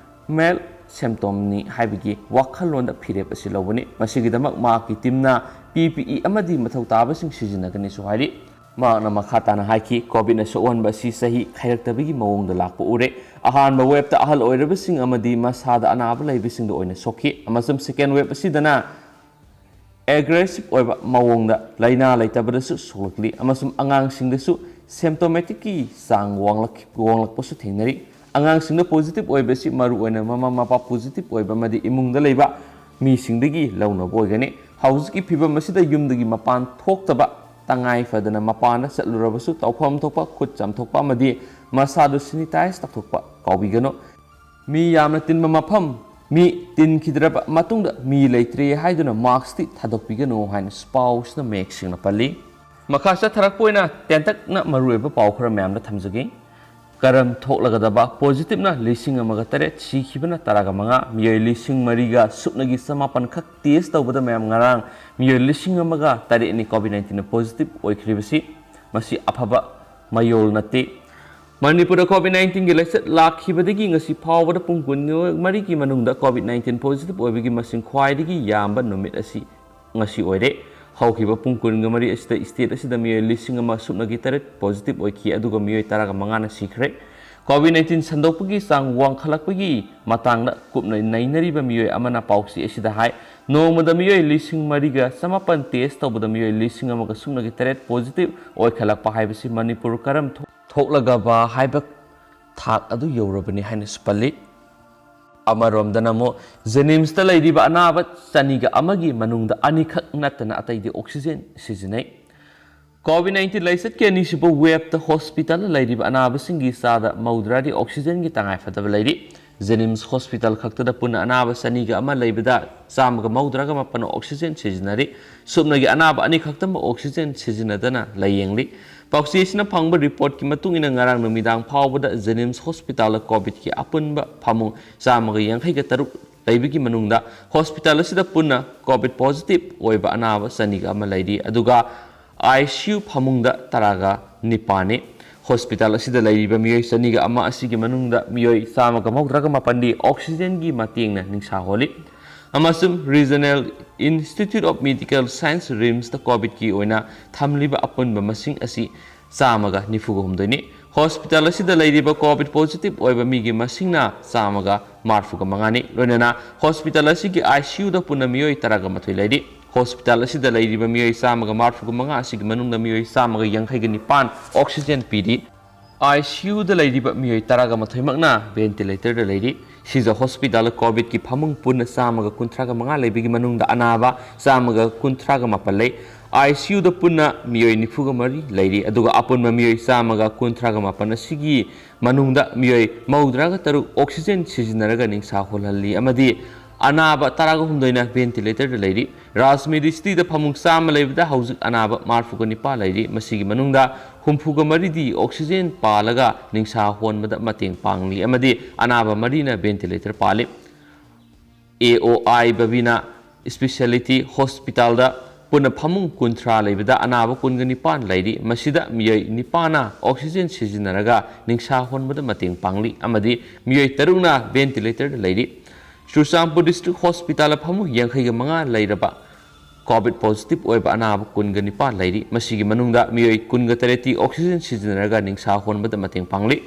ꯃꯥꯏꯜ ꯁꯦꯝꯇꯣꯝꯅꯤ ꯍꯥꯏꯕꯒꯤ ꯋꯥꯈꯜꯂꯣꯟꯗ ꯐꯤꯔꯦꯞ ꯑꯁꯤ ꯂꯧꯕꯅꯤ꯫ ꯃꯁꯤꯒꯤꯗꯃꯛ ꯃꯍꯥꯛꯀꯤ ꯇꯤꯝꯅ ꯄꯤ ꯄꯤ ꯏ ꯑꯃꯗꯤ ꯃꯊꯧ ꯇꯥꯕꯁꯤꯡ ꯁꯤꯖꯤꯟꯅꯒꯅꯤꯁꯨ ꯍꯥꯏꯔꯤ꯫ ꯃꯍꯥꯛꯅ ꯃꯈꯥ ꯇꯥꯅ ꯍꯥꯏꯈꯤ, ꯀꯣꯚꯤꯗꯅ ꯁꯣꯛꯍꯟꯕ ꯑꯁꯤ ꯆꯍꯤ ꯈꯥꯏꯔꯛꯇꯕꯒꯤ ꯃꯑꯣꯡꯗ ꯂꯥꯛꯄ ꯎꯔꯦ꯫ ꯑꯍꯥꯟꯕ ꯋꯦꯕꯇ ꯑꯍꯜ ꯑꯣꯏꯔꯕꯁꯤꯡ ꯑꯃꯗꯤ ꯃꯁꯥꯗ ꯑꯅꯥꯕ ꯂꯩꯕꯁꯤꯡꯗ ꯑꯣꯏꯅ ꯁꯣꯛꯈꯤ, ꯑꯃꯁꯨꯡ ꯁꯦꯀꯦꯟ ꯋꯦꯕ ꯑꯁꯤꯗꯅ ꯑꯦꯒ꯭ꯔꯦꯁꯤꯚ ꯑꯣꯏꯕ ꯃꯑꯣꯡꯗ ꯂꯥꯏꯅꯥ ꯂꯩꯇꯕꯗꯁꯨ ꯁꯣꯛꯂꯛꯂꯤ, ꯑꯃꯁꯨꯡ ꯑꯉꯥꯡꯁꯤꯡꯗꯁꯨ ꯁꯦꯝꯇꯣꯃꯦꯇꯤꯛꯀꯤ ꯆꯥꯡ ꯋꯥꯡꯂꯛ-, ꯋꯥꯡꯂꯛꯄꯁꯨ ꯊꯦꯡꯅꯔꯤ꯫ ꯑꯉꯥꯡꯁꯤꯡꯗ ꯄꯣꯖꯤꯇꯤꯚ ꯑꯣꯏꯕꯁꯤ ꯃꯔꯨꯑꯣꯏꯅ ꯃꯃꯥ ꯃꯄꯥ ꯄꯣꯖꯤꯇꯤꯚ ꯑꯣꯏꯕ ꯑꯃꯗꯤ ꯏꯃꯨꯡꯗ ꯂꯩꯕ ꯃꯤꯁꯤꯡꯗꯒꯤ ꯂꯧꯅꯕ ꯑꯣꯏꯒꯅꯤ꯫ ꯍꯧꯖꯤꯛꯀꯤ ꯐꯤꯕꯝ ꯑꯁꯤꯗ ꯌꯨꯝꯗꯒꯤ ꯃꯄꯥꯟ ꯊꯣꯛꯇꯕ, ꯇꯉꯥꯏ ꯐꯗꯅ ꯃꯄꯥꯟꯗ ꯆꯠꯂꯨꯔꯕꯁꯨ ꯇꯧꯐꯝ ꯊꯣꯛꯄ ꯈꯨꯠ ꯆꯥꯝꯊꯣꯛꯄ ꯑꯃꯗꯤ ꯃꯁꯥꯗꯨ ꯁꯦꯅꯤꯇꯥꯏꯖ ꯇꯧꯊꯣꯛꯄ ꯀꯥꯎꯕꯤꯒꯅꯨ꯫ ꯃꯤ ꯌꯥꯝꯅ ꯇꯤꯟꯕ ꯃꯐꯝ, ꯃꯤ ꯇꯤꯟꯈꯤꯗ꯭ꯔꯕ ꯃꯇꯨꯡꯗ ꯃꯤ ꯂꯩꯇ꯭ꯔꯦ ꯍꯥꯏꯗꯨꯅ ꯃꯥꯛꯁꯇꯤ ꯊꯥꯗꯣꯛꯄꯤꯒꯅꯨ ꯍꯥꯏꯅ ꯄꯥꯎꯁꯤꯅ ꯃꯌꯦꯛ ꯁꯦꯡꯅ ꯄꯜꯂꯤ꯫ ꯃꯈꯥ ꯆꯠꯊꯔꯛꯄ ꯑꯣꯏꯅ ꯇꯦꯟꯇꯛꯅ ꯃꯔꯨꯑꯣꯏꯕ ꯄꯥꯎ ꯈꯔ ꯃꯌꯥꯝꯗ ꯊꯝꯖꯒꯦ꯫ ꯀꯔꯝ ꯊꯣꯛꯂꯒꯗꯕ ꯄꯣꯖꯤꯇꯤꯚꯅ ꯂꯤꯁꯤꯡ ꯑꯃꯒ ꯇꯔꯦꯠ, ꯁꯤꯈꯤꯕꯅ ꯇꯔꯥꯒ ꯃꯉꯥ, ꯃꯤꯑꯣꯏ ꯂꯤꯁꯤꯡ ꯃꯔꯤꯒ ꯁꯨꯞꯅꯒꯤ ꯆꯃꯥꯄꯟ ꯈꯛ ꯇꯦꯁ ꯇꯧꯕꯗ ꯃꯌꯥꯝ ꯉꯔꯥꯡ ꯃꯤꯑꯣꯏ ꯂꯤꯁꯤꯡ ꯑꯃꯒ ꯇꯔꯦꯠꯅꯤ ꯀꯣꯚꯤꯗ ꯅꯥꯏꯟꯇꯤꯟꯅ ꯄꯣꯖꯤꯇꯤꯚ ꯑꯣꯏꯈ꯭ꯔꯤꯕꯁꯤ꯫ ꯃꯁꯤ ꯑꯐꯕ ꯃꯌꯣꯜ ꯅꯠꯇꯦ꯫ ꯃꯅꯤꯄꯨꯔꯗ ꯀꯣꯚꯤꯗ ꯅꯥꯏꯟꯇꯤꯟꯒꯤ ꯂꯥꯏꯆꯠ ꯂꯥꯛꯈꯤꯕꯗꯒꯤ ꯉꯁꯤ ꯐꯥꯎꯕꯗ ꯄꯨꯡ ꯀꯨꯟꯃꯔꯤꯒꯤ ꯃꯅꯨꯡꯗ ꯀꯣꯚꯤꯗ ꯅꯥꯏꯟꯇꯤꯟ ꯄꯣꯖꯤꯇꯤꯚ ꯑꯣꯏꯕꯒꯤ ꯃꯁꯤꯡ ꯈ꯭ꯋꯥꯏꯗꯒꯤ ꯌꯥꯝꯕ ꯅꯨꯃꯤꯠ ꯑꯁꯤ ꯉꯁꯤ ꯑꯣꯏꯔꯦ꯫ ꯍꯧꯈꯤꯕ ꯄꯨꯡ ꯀꯨꯟꯒ ꯃꯔꯤ ꯑꯁꯤꯗ ꯁ꯭ꯇꯦꯠ ꯑꯁꯤꯗ ꯃꯤꯑꯣꯏ ꯂꯤꯁꯤꯡ ꯑꯃ ꯁꯨꯞꯅꯒꯤ ꯇꯔꯦꯠ ꯄꯣꯖꯤꯇꯤꯚ ꯑꯣꯏꯈꯤ, ꯑꯗꯨꯒ ꯃꯤꯑꯣꯏ ꯇꯔꯥꯒ ꯃꯉꯥꯅ ꯁꯤꯈ꯭ꯔꯦ꯫ ꯀꯣꯚꯤꯗ ꯅꯥꯏꯟꯇꯤꯟ ꯁꯟꯗꯣꯛꯄꯒꯤ ꯆꯥꯡ ꯋꯥꯡꯈꯠꯂꯛꯄꯒꯤ ꯃꯇꯥꯡꯗ ꯀꯨꯞꯅ ꯅꯩꯅꯔꯤꯕ ꯃꯤꯑꯣꯏ ꯑꯃꯅ ꯄꯥꯎꯆꯦ ꯑꯁꯤꯗ ꯍꯥꯏ, ꯅꯣꯡꯃꯗ ꯃꯤꯑꯣꯏ ꯂꯤꯁꯤꯡ ꯃꯔꯤꯒ ꯆꯃꯥꯄꯟ ꯇꯦꯁ ꯇꯧꯕꯗ ꯃꯤꯑꯣꯏ ꯂꯤꯁꯤꯡ ꯑꯃꯒ ꯁꯨꯞꯅꯒꯤ ꯇꯔꯦꯠ ꯄꯣꯖꯤꯇꯤꯚ ꯑꯣꯏꯈꯠꯂꯛꯄ ꯍꯥꯏꯕꯁꯤ ꯃꯅꯤꯄꯨꯔ ꯀꯔꯝ ꯊꯣꯛ-, ꯊꯣꯛꯂꯒꯕ ꯍꯥꯏꯕ ꯊꯥꯛ ꯑꯗꯨ ꯌꯧꯔꯕꯅꯤ ꯍꯥꯏꯅꯁꯨ ꯄꯜꯂꯤ꯫ ꯑꯃꯔꯣꯝꯗꯅ ꯑꯃꯨꯛ JNIMSꯇ ꯂꯩꯔꯤꯕ ꯑꯅꯥꯕ ꯆꯅꯤꯒ ꯑꯃꯒꯤ ꯃꯅꯨꯡꯗ ꯑꯅꯤꯈꯛ ꯅꯠꯇꯅ ꯑꯇꯩꯗꯤ oxygen ꯁꯤꯖꯤꯟꯅꯩ꯫ COVID nineteen ꯂꯥꯏꯆꯠꯀꯤ ꯑꯅꯤꯁꯨꯕ waveꯇ hospitalꯗ ꯂꯩꯔꯤꯕ ꯑꯅꯥꯕꯁꯤꯡꯒꯤ ꯆꯥꯗ ꯃꯧꯗ꯭ꯔꯥꯗꯤ oxygenꯒꯤ ꯇꯉꯥꯏꯐꯗꯕ ꯂꯩꯔꯤ꯫ JNIMS hospital ꯈꯛꯇꯗ ꯄꯨꯟꯅ ꯑꯅꯥꯕ ꯆꯅꯤꯒ ꯑꯃ ꯂꯩꯕꯗ ꯆꯥꯝꯃꯒ ꯃꯧꯗ꯭ꯔꯥꯒ ꯃꯥꯄꯟ oxygen ꯁꯤꯖꯤꯟꯅꯔꯤ꯫ ꯁꯨꯞꯅꯒꯤ ꯑꯅꯥꯕ ꯑꯅꯤꯈꯛꯇꯃꯛ oxygen ꯁꯤꯖꯤꯟꯅꯗꯅ ꯂꯥꯌꯦꯡꯂꯤ꯫ ꯄꯥꯎꯆꯦꯁꯤꯅ ꯐꯪꯕ reportꯀꯤ ꯃꯇꯨꯡ ꯏꯟꯅ ꯉꯔꯥꯡ ꯅꯨꯃꯤꯗꯥꯡ ꯐꯥꯎꯕꯗ JNIMS hospitalꯗ COVIDꯀꯤ ꯑꯄꯨꯟꯕ ꯐꯃꯨꯡ ꯆꯥꯝꯃꯒ ꯌꯥꯡꯈꯩꯒ ꯇꯔꯨꯛ ꯂꯩꯕꯒꯤ ꯃꯅꯨꯡꯗ hospital ꯑꯁꯤꯗ ꯄꯨꯟꯅ COVID positive ꯑꯣꯏꯕ ꯑꯅꯥꯕ ꯆꯅꯤꯒ ꯑꯃ ꯂꯩꯔꯤ꯫ ꯑꯗꯨꯒ ICU ꯐꯃꯨꯡꯗ ꯇꯔꯥꯒ ꯅꯤꯄꯥꯟꯅꯤ꯫ Hospital ꯑꯁꯤꯗ ꯂꯩꯔꯤꯕ ꯃꯤꯑꯣꯏ ꯆꯅꯤꯒ ꯑꯃ ꯑꯁꯤꯒꯤ ꯃꯅꯨꯡꯗ ꯃꯤꯑꯣꯏ ꯆꯥꯝꯃꯒ ꯃꯧꯗ꯭ꯔꯥꯒ ꯃꯥꯄꯟꯗꯤ oxygenꯒꯤ ꯃꯇꯦꯡꯅ ꯅꯤꯡꯁꯥ ꯍꯣꯜꯂꯤ꯫ ꯑꯃꯁꯨꯡ Regional Institute of Medical Science, RIMSꯇ COVIDꯀꯤ ꯑꯣꯏꯅ ꯊꯝꯂꯤꯕ ꯑꯄꯨꯟꯕ ꯃꯁꯤꯡ ꯑꯁꯤ ꯆꯥꯝꯃꯒ ꯅꯤꯐꯨꯒ ꯍꯨꯝꯗꯣꯏꯅꯤ꯫ Hospital ꯑꯁꯤꯗ ꯂꯩꯔꯤꯕ COVID positive ꯑꯣꯏꯕ ꯃꯤꯒꯤ ꯃꯁꯤꯡꯅ ꯆꯥꯝꯃꯒ ꯃꯔꯤꯐꯨꯒ ꯃꯉꯥꯅꯤ꯫ ꯂꯣꯏꯅꯅ hospital ꯑꯁꯤꯒꯤ ICUꯗ ꯄꯨꯟꯅ ꯃꯤꯑꯣꯏ ꯇꯔꯥꯒ ꯃꯥꯊꯣꯏ ꯂꯩꯔꯤ꯫ Hospital ꯑꯁꯤꯗ ꯂꯩꯔꯤꯕ ꯃꯤꯑꯣꯏ ꯆꯥꯝꯃꯒ ꯃꯔꯤꯐꯨꯒ ꯃꯉꯥ ꯑꯁꯤꯒꯤ ꯃꯅꯨꯡꯗ ꯃꯤꯑꯣꯏ ꯆꯥꯝꯃꯒ ꯌꯥꯡꯈꯩꯒ ꯅꯤꯄꯥꯟ oxygen ꯄꯤꯔꯤ꯫ ICUꯗ ꯂꯩꯔꯤꯕ ꯃꯤꯑꯣꯏ ꯇꯔꯥꯒ ꯃꯥꯊꯣꯏꯃꯛꯅ ventilatorꯗ ꯂꯩꯔꯤ꯫ ꯁꯤꯖ hospitalꯗ COVIDꯀꯤ ꯐꯃꯨꯡ ꯄꯨꯟꯅ ꯆꯥꯝꯃꯒ ꯀꯨꯟꯊ꯭ꯔꯥꯒ ꯃꯉꯥ ꯂꯩꯕꯒꯤ ꯃꯅꯨꯡꯗ ꯑꯅꯥꯕ ꯆꯥꯝꯃꯒ ꯀꯨꯟꯊ꯭ꯔꯥꯒ ꯃꯥꯄꯟ ꯂꯩ꯫ ICUꯗ ꯄꯨꯟꯅ ꯃꯤꯑꯣꯏ ꯅꯤꯐꯨꯒ ꯃꯔꯤ ꯂꯩꯔꯤ, ꯑꯗꯨꯒ ꯑꯄꯨꯟꯕ ꯃꯤꯑꯣꯏ ꯆꯥꯝꯃꯒ ꯀꯨꯟꯊ꯭ꯔꯥꯒ ꯃꯥꯄꯟ ꯑꯁꯤꯒꯤ ꯃꯅꯨꯡꯗ ꯃꯤꯑꯣꯏ ꯃꯧꯗ꯭ꯔꯥꯒ ꯇꯔꯨꯛ oxygen ꯁꯤꯖꯤꯟꯅꯔꯒ ꯅꯤꯡꯁꯥ ꯍꯣꯜꯍꯜꯂꯤ ꯑꯃꯗꯤ ꯑꯅꯥꯕ ꯇꯔꯥꯒ ꯍꯨꯝꯗꯣꯏꯅ ventilatorꯗ ꯂꯩꯔꯤ꯫ Raj Medicityꯗ ꯐꯃꯨꯡ ꯆꯥꯝꯃ ꯂꯩꯕꯗ ꯍꯧꯖꯤꯛ ꯑꯅꯥꯕ ꯃꯔꯤꯐꯨꯒ ꯅꯤꯄꯥꯟ ꯂꯩꯔꯤ꯫ ꯃꯁꯤꯒꯤ ꯃꯅꯨꯡꯗ ꯍꯨꯝꯐꯨꯒ ꯃꯔꯤꯗꯤ oxygen ꯄꯥꯜꯂꯒ ꯅꯤꯡꯁꯥ ꯍꯣꯟꯕꯗ ꯃꯇꯦꯡ ꯄꯥꯡꯂꯤ ꯑꯃꯗꯤ ꯑꯅꯥꯕ ꯃꯔꯤꯅ ventilator ꯄꯥꯜꯂꯤ꯫ AOI Babina Speciality Hospitalꯗ ꯄꯨꯟꯅ ꯐꯃꯨꯡ ꯀꯨꯟꯊ꯭ꯔꯥ ꯂꯩꯕꯗ ꯑꯅꯥꯕ ꯀꯨꯟꯒ ꯅꯤꯄꯥꯟ ꯂꯩꯔꯤ꯫ ꯃꯁꯤꯗ ꯃꯤꯑꯣꯏ ꯅꯤꯄꯥꯟꯅ oxygen ꯁꯤꯖꯤꯟꯅꯔꯒ ꯅꯤꯡꯁꯥ ꯍꯣꯟꯕꯗ ꯃꯇꯦꯡ ꯄꯥꯡꯂꯤ ꯑꯃꯗꯤ ꯃꯤꯑꯣꯏ ꯇꯔꯨꯛꯅ ventilatorꯗ ꯂꯩꯔꯤ꯫ ꯆꯨꯔꯆꯥꯟꯄꯨꯔ District Hospitalꯗ ꯐꯃꯨꯡ ꯌꯥꯡꯈꯩꯒ ꯃꯉꯥ ꯂꯩꯔꯕ COVID positive ꯑꯣꯏꯕ ꯑꯅꯥꯕ ꯀꯨꯟꯒ ꯅꯤꯄꯥꯟ ꯂꯩꯔꯤ꯫ ꯃꯁꯤꯒꯤ ꯃꯅꯨꯡꯗ ꯃꯤꯑꯣꯏ ꯀꯨꯟꯒ ꯇꯔꯦꯠꯇꯤ oxygen ꯁꯤꯖꯤꯟꯅꯔꯒ ꯅꯤꯡꯁꯥ ꯍꯣꯟꯕꯗ ꯃꯇꯦꯡ ꯄꯥꯡꯂꯤ꯫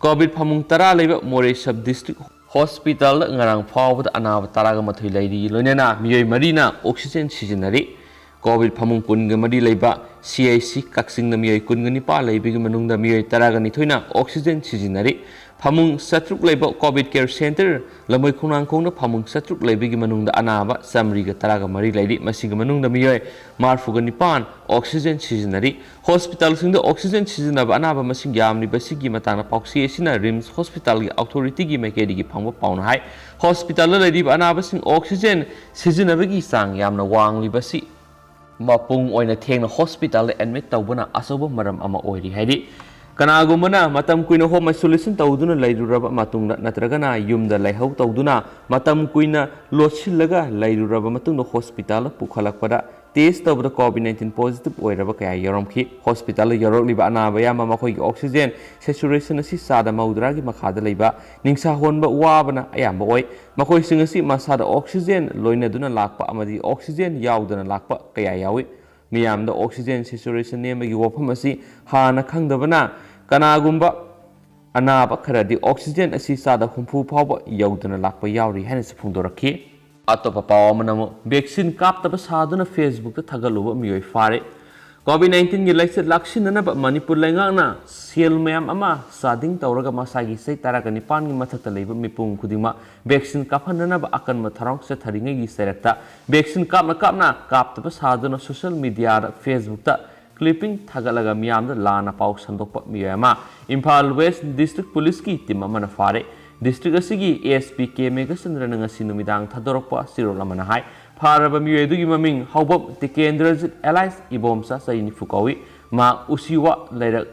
COVID ꯐꯃꯨꯡ ꯇꯔꯥ ꯂꯩꯕ ꯃꯣꯔꯦ Sub District Hospitalꯗ ꯉꯔꯥꯡ ꯐꯥꯎꯕꯗ ꯑꯅꯥꯕ ꯇꯔꯥꯒ ꯃꯥꯊꯣꯏ ꯂꯩꯔꯤ, ꯂꯣꯏꯅꯅ ꯃꯤꯑꯣꯏ ꯃꯔꯤꯅ oxygen ꯁꯤꯖꯤꯟꯅꯔꯤ꯫ COVID ꯐꯃꯨꯡ ꯀꯨꯟꯒ ꯃꯔꯤ ꯂꯩꯕ CHC ꯀꯛꯆꯤꯡꯗ ꯃꯤꯑꯣꯏ ꯀꯨꯟꯒ ꯅꯤꯄꯥꯟ ꯂꯩꯕꯒꯤ ꯃꯅꯨꯡꯗ ꯃꯤꯑꯣꯏ ꯇꯔꯥꯒ ꯅꯤꯊꯣꯏꯅ oxygen ꯁꯤꯖꯤꯟꯅꯔꯤ꯫ ꯐꯃꯨꯡ ꯆꯥꯇ꯭ꯔꯨꯛ ꯂꯩꯕ COVID Care Center ꯂꯝꯕꯣꯏ ꯈꯣꯡꯅꯥꯡꯈꯣꯡꯗ ꯐꯃꯨꯡ ꯆꯥꯇ꯭ꯔꯨꯛ ꯂꯩꯕꯒꯤ ꯃꯅꯨꯡꯗ ꯑꯅꯥꯕ ꯆꯥꯃꯔꯤꯒ ꯇꯔꯥꯒ ꯃꯔꯤ ꯂꯩꯔꯤ꯫ ꯃꯁꯤꯒꯤ ꯃꯅꯨꯡꯗ ꯃꯤꯑꯣꯏ ꯃꯔꯤꯐꯨꯒ ꯅꯤꯄꯥꯟ oxygen ꯁꯤꯖꯤꯟꯅꯔꯤ꯫ Hospitalꯁꯤꯡꯗ oxygen ꯁꯤꯖꯤꯟꯅꯕ ꯑꯅꯥꯕ ꯃꯁꯤꯡ ꯌꯥꯝꯂꯤꯕꯁꯤꯒꯤ ꯃꯇꯥꯡꯗ ꯄꯥꯎꯆꯦ ꯑꯁꯤꯅ RIMS hospitalꯒꯤ authorityꯒꯤ ꯃꯥꯏꯀꯩꯗꯒꯤ ꯐꯪꯕ ꯄꯥꯎꯅ ꯍꯥꯏ꯫ Hospitalꯗ ꯂꯩꯔꯤꯕ ꯑꯅꯥꯕꯁꯤꯡ oxygen ꯁꯤꯖꯤꯟꯅꯕꯒꯤ ꯆꯥꯡ ꯌꯥꯝꯅ ꯋꯥꯡꯂꯤꯕꯁꯤ ꯃꯄꯨꯡ ꯑꯣꯏꯅ ꯊꯦꯡꯅ hospitalꯗ admit ꯇꯧꯕꯅ ꯑꯆꯧꯕ ꯃꯔꯝ ꯑꯃ ꯑꯣꯏꯔꯤ ꯍꯥꯏꯔꯤ꯫ ꯀꯅꯥꯒꯨꯝꯕꯅ ꯃꯇꯝ ꯀꯨꯏꯅ home isolation ꯇꯧꯗꯨꯅ ꯂꯩꯔꯨꯔꯕ ꯃꯇꯨꯡꯗ ꯅꯠꯇ꯭ꯔꯒꯅ ꯌꯨꯝꯗ ꯂꯩꯍꯧ ꯇꯧꯗꯨꯅ ꯃꯇꯝ ꯀꯨꯏꯅ ꯂꯣꯠꯁꯤꯜꯂꯒ ꯂꯩꯔꯨꯔꯕ ꯃꯇꯨꯡꯗ hospitalꯗ ꯄꯨꯈꯠꯂꯛꯄꯗ test ꯇꯧꯕꯗ COVID nineteen positive ꯑꯣꯏꯔꯕ ꯀꯌꯥ ꯌꯥꯎꯔꯝꯈꯤ꯫ Hospitalꯗ ꯌꯧꯔꯛꯂꯤꯕ ꯑꯅꯥꯕ ꯑꯌꯥꯝꯕ ꯃꯈꯣꯏꯒꯤ oxygen saturation ꯑꯁꯤ ꯆꯥꯗ ꯃꯧꯗ꯭ꯔꯥꯒꯤ ꯃꯈꯥꯗ ꯂꯩꯕ, ꯅꯤꯡꯁꯥ ꯍꯣꯟꯕ ꯋꯥꯕꯅ ꯑꯌꯥꯝꯕ ꯑꯣꯏ꯫ ꯃꯈꯣꯏꯁꯤꯡ ꯑꯁꯤ ꯃꯁꯥꯗ oxygen ꯂꯣꯏꯅꯗꯨꯅ ꯂꯥꯛꯄ ꯑꯃꯗꯤ oxygen ꯌꯥꯎꯗꯅ ꯂꯥꯛꯄ ꯀꯌꯥ ꯌꯥꯎꯏ꯫ ꯃꯤꯌꯥꯝꯗ oxygen saturation ꯅꯦꯝꯕꯒꯤ ꯋꯥꯐꯝ ꯑꯁꯤ ꯍꯥꯟꯅ ꯈꯪꯗꯕꯅ ꯀꯅꯥꯒꯨꯝꯕ ꯑꯅꯥꯕ ꯈꯔꯗꯤ oxygen ꯑꯁꯤ ꯆꯥꯗ ꯍꯨꯝꯐꯨ ꯐꯥꯎꯕ ꯌꯧꯗꯅ ꯂꯥꯛꯄ ꯌꯥꯎꯔꯤ ꯍꯥꯏꯅꯁꯨ ꯐꯣꯡꯗꯣꯔꯛꯈꯤ꯫ ꯑꯇꯣꯞꯄ ꯄꯥꯎ ꯑꯃꯅ ꯑꯃꯨꯛ vaccine ꯀꯥꯞꯇꯕ ꯁꯥꯗꯨꯅ Facebookꯇ ꯊꯥꯒꯠꯂꯨꯕ ꯃꯤꯑꯣꯏ ꯐꯥꯔꯦ꯫ COVID nineteenꯒꯤ ꯂꯥꯏꯆꯠ ꯂꯥꯛꯁꯤꯟꯅꯅꯕ ꯃꯅꯤꯄꯨꯔ ꯂꯩꯉꯥꯛꯅ ꯁꯦꯜ ꯃꯌꯥꯝ ꯑꯃ ꯆꯥꯗꯤꯡ ꯇꯧꯔꯒ ꯃꯁꯥꯒꯤ ꯆꯍꯤ ꯇꯔꯥꯒ ꯅꯤꯄꯥꯟꯒꯤ ꯃꯊꯛꯇ ꯂꯩꯕ ꯃꯤꯄꯨꯝ ꯈꯨꯗꯤꯡꯃꯛ vaccine ꯀꯥꯞꯍꯟꯅꯅꯕ ꯑꯀꯟꯕ ꯊꯧꯔꯥꯡ ꯆꯠꯊꯔꯤꯉꯩꯒꯤ ꯆꯩꯔꯛꯇ vaccine ꯀꯥꯞꯅ ꯀꯥꯞꯅ ꯀꯥꯞꯇꯕ ꯁꯥꯗꯨꯅ social mediaꯗ Facebookꯇ clipping ꯊꯥꯒꯠꯂꯒ ꯃꯤꯌꯥꯝꯗ ꯂꯥꯟꯅ ꯄꯥꯎ ꯁꯟꯗꯣꯛꯄ ꯃꯤꯑꯣꯏ ꯑꯃ꯫ ꯏꯝꯐꯥꯜ West District Policeꯀꯤ team ꯑꯃꯅ ꯐꯥꯔꯦ꯫ District ꯑꯁꯤꯒꯤ SP ꯀꯦ ꯃꯦꯘꯆꯟꯗ꯭ꯔꯅ ꯉꯁꯤ ꯅꯨꯃꯤꯗꯥꯡ ꯊꯥꯗꯣꯔꯛꯄ ꯆꯦꯔꯣꯜ ꯑꯃꯅ ꯍꯥꯏ, ꯐꯥꯔꯕ ꯃꯤꯑꯣꯏ ꯑꯗꯨꯒꯤ ꯃꯃꯤꯡ ꯍꯧꯕꯝ ꯇꯤꯀꯦꯟꯗ꯭ꯔꯖꯤꯠ alias ꯏꯕꯣꯝꯆꯥ, ꯆꯍꯤ ꯅꯤꯐꯨ ꯀꯧꯏ꯫ ꯃꯍꯥꯛ ꯎꯆꯤꯋꯥ ꯂꯩꯔꯛ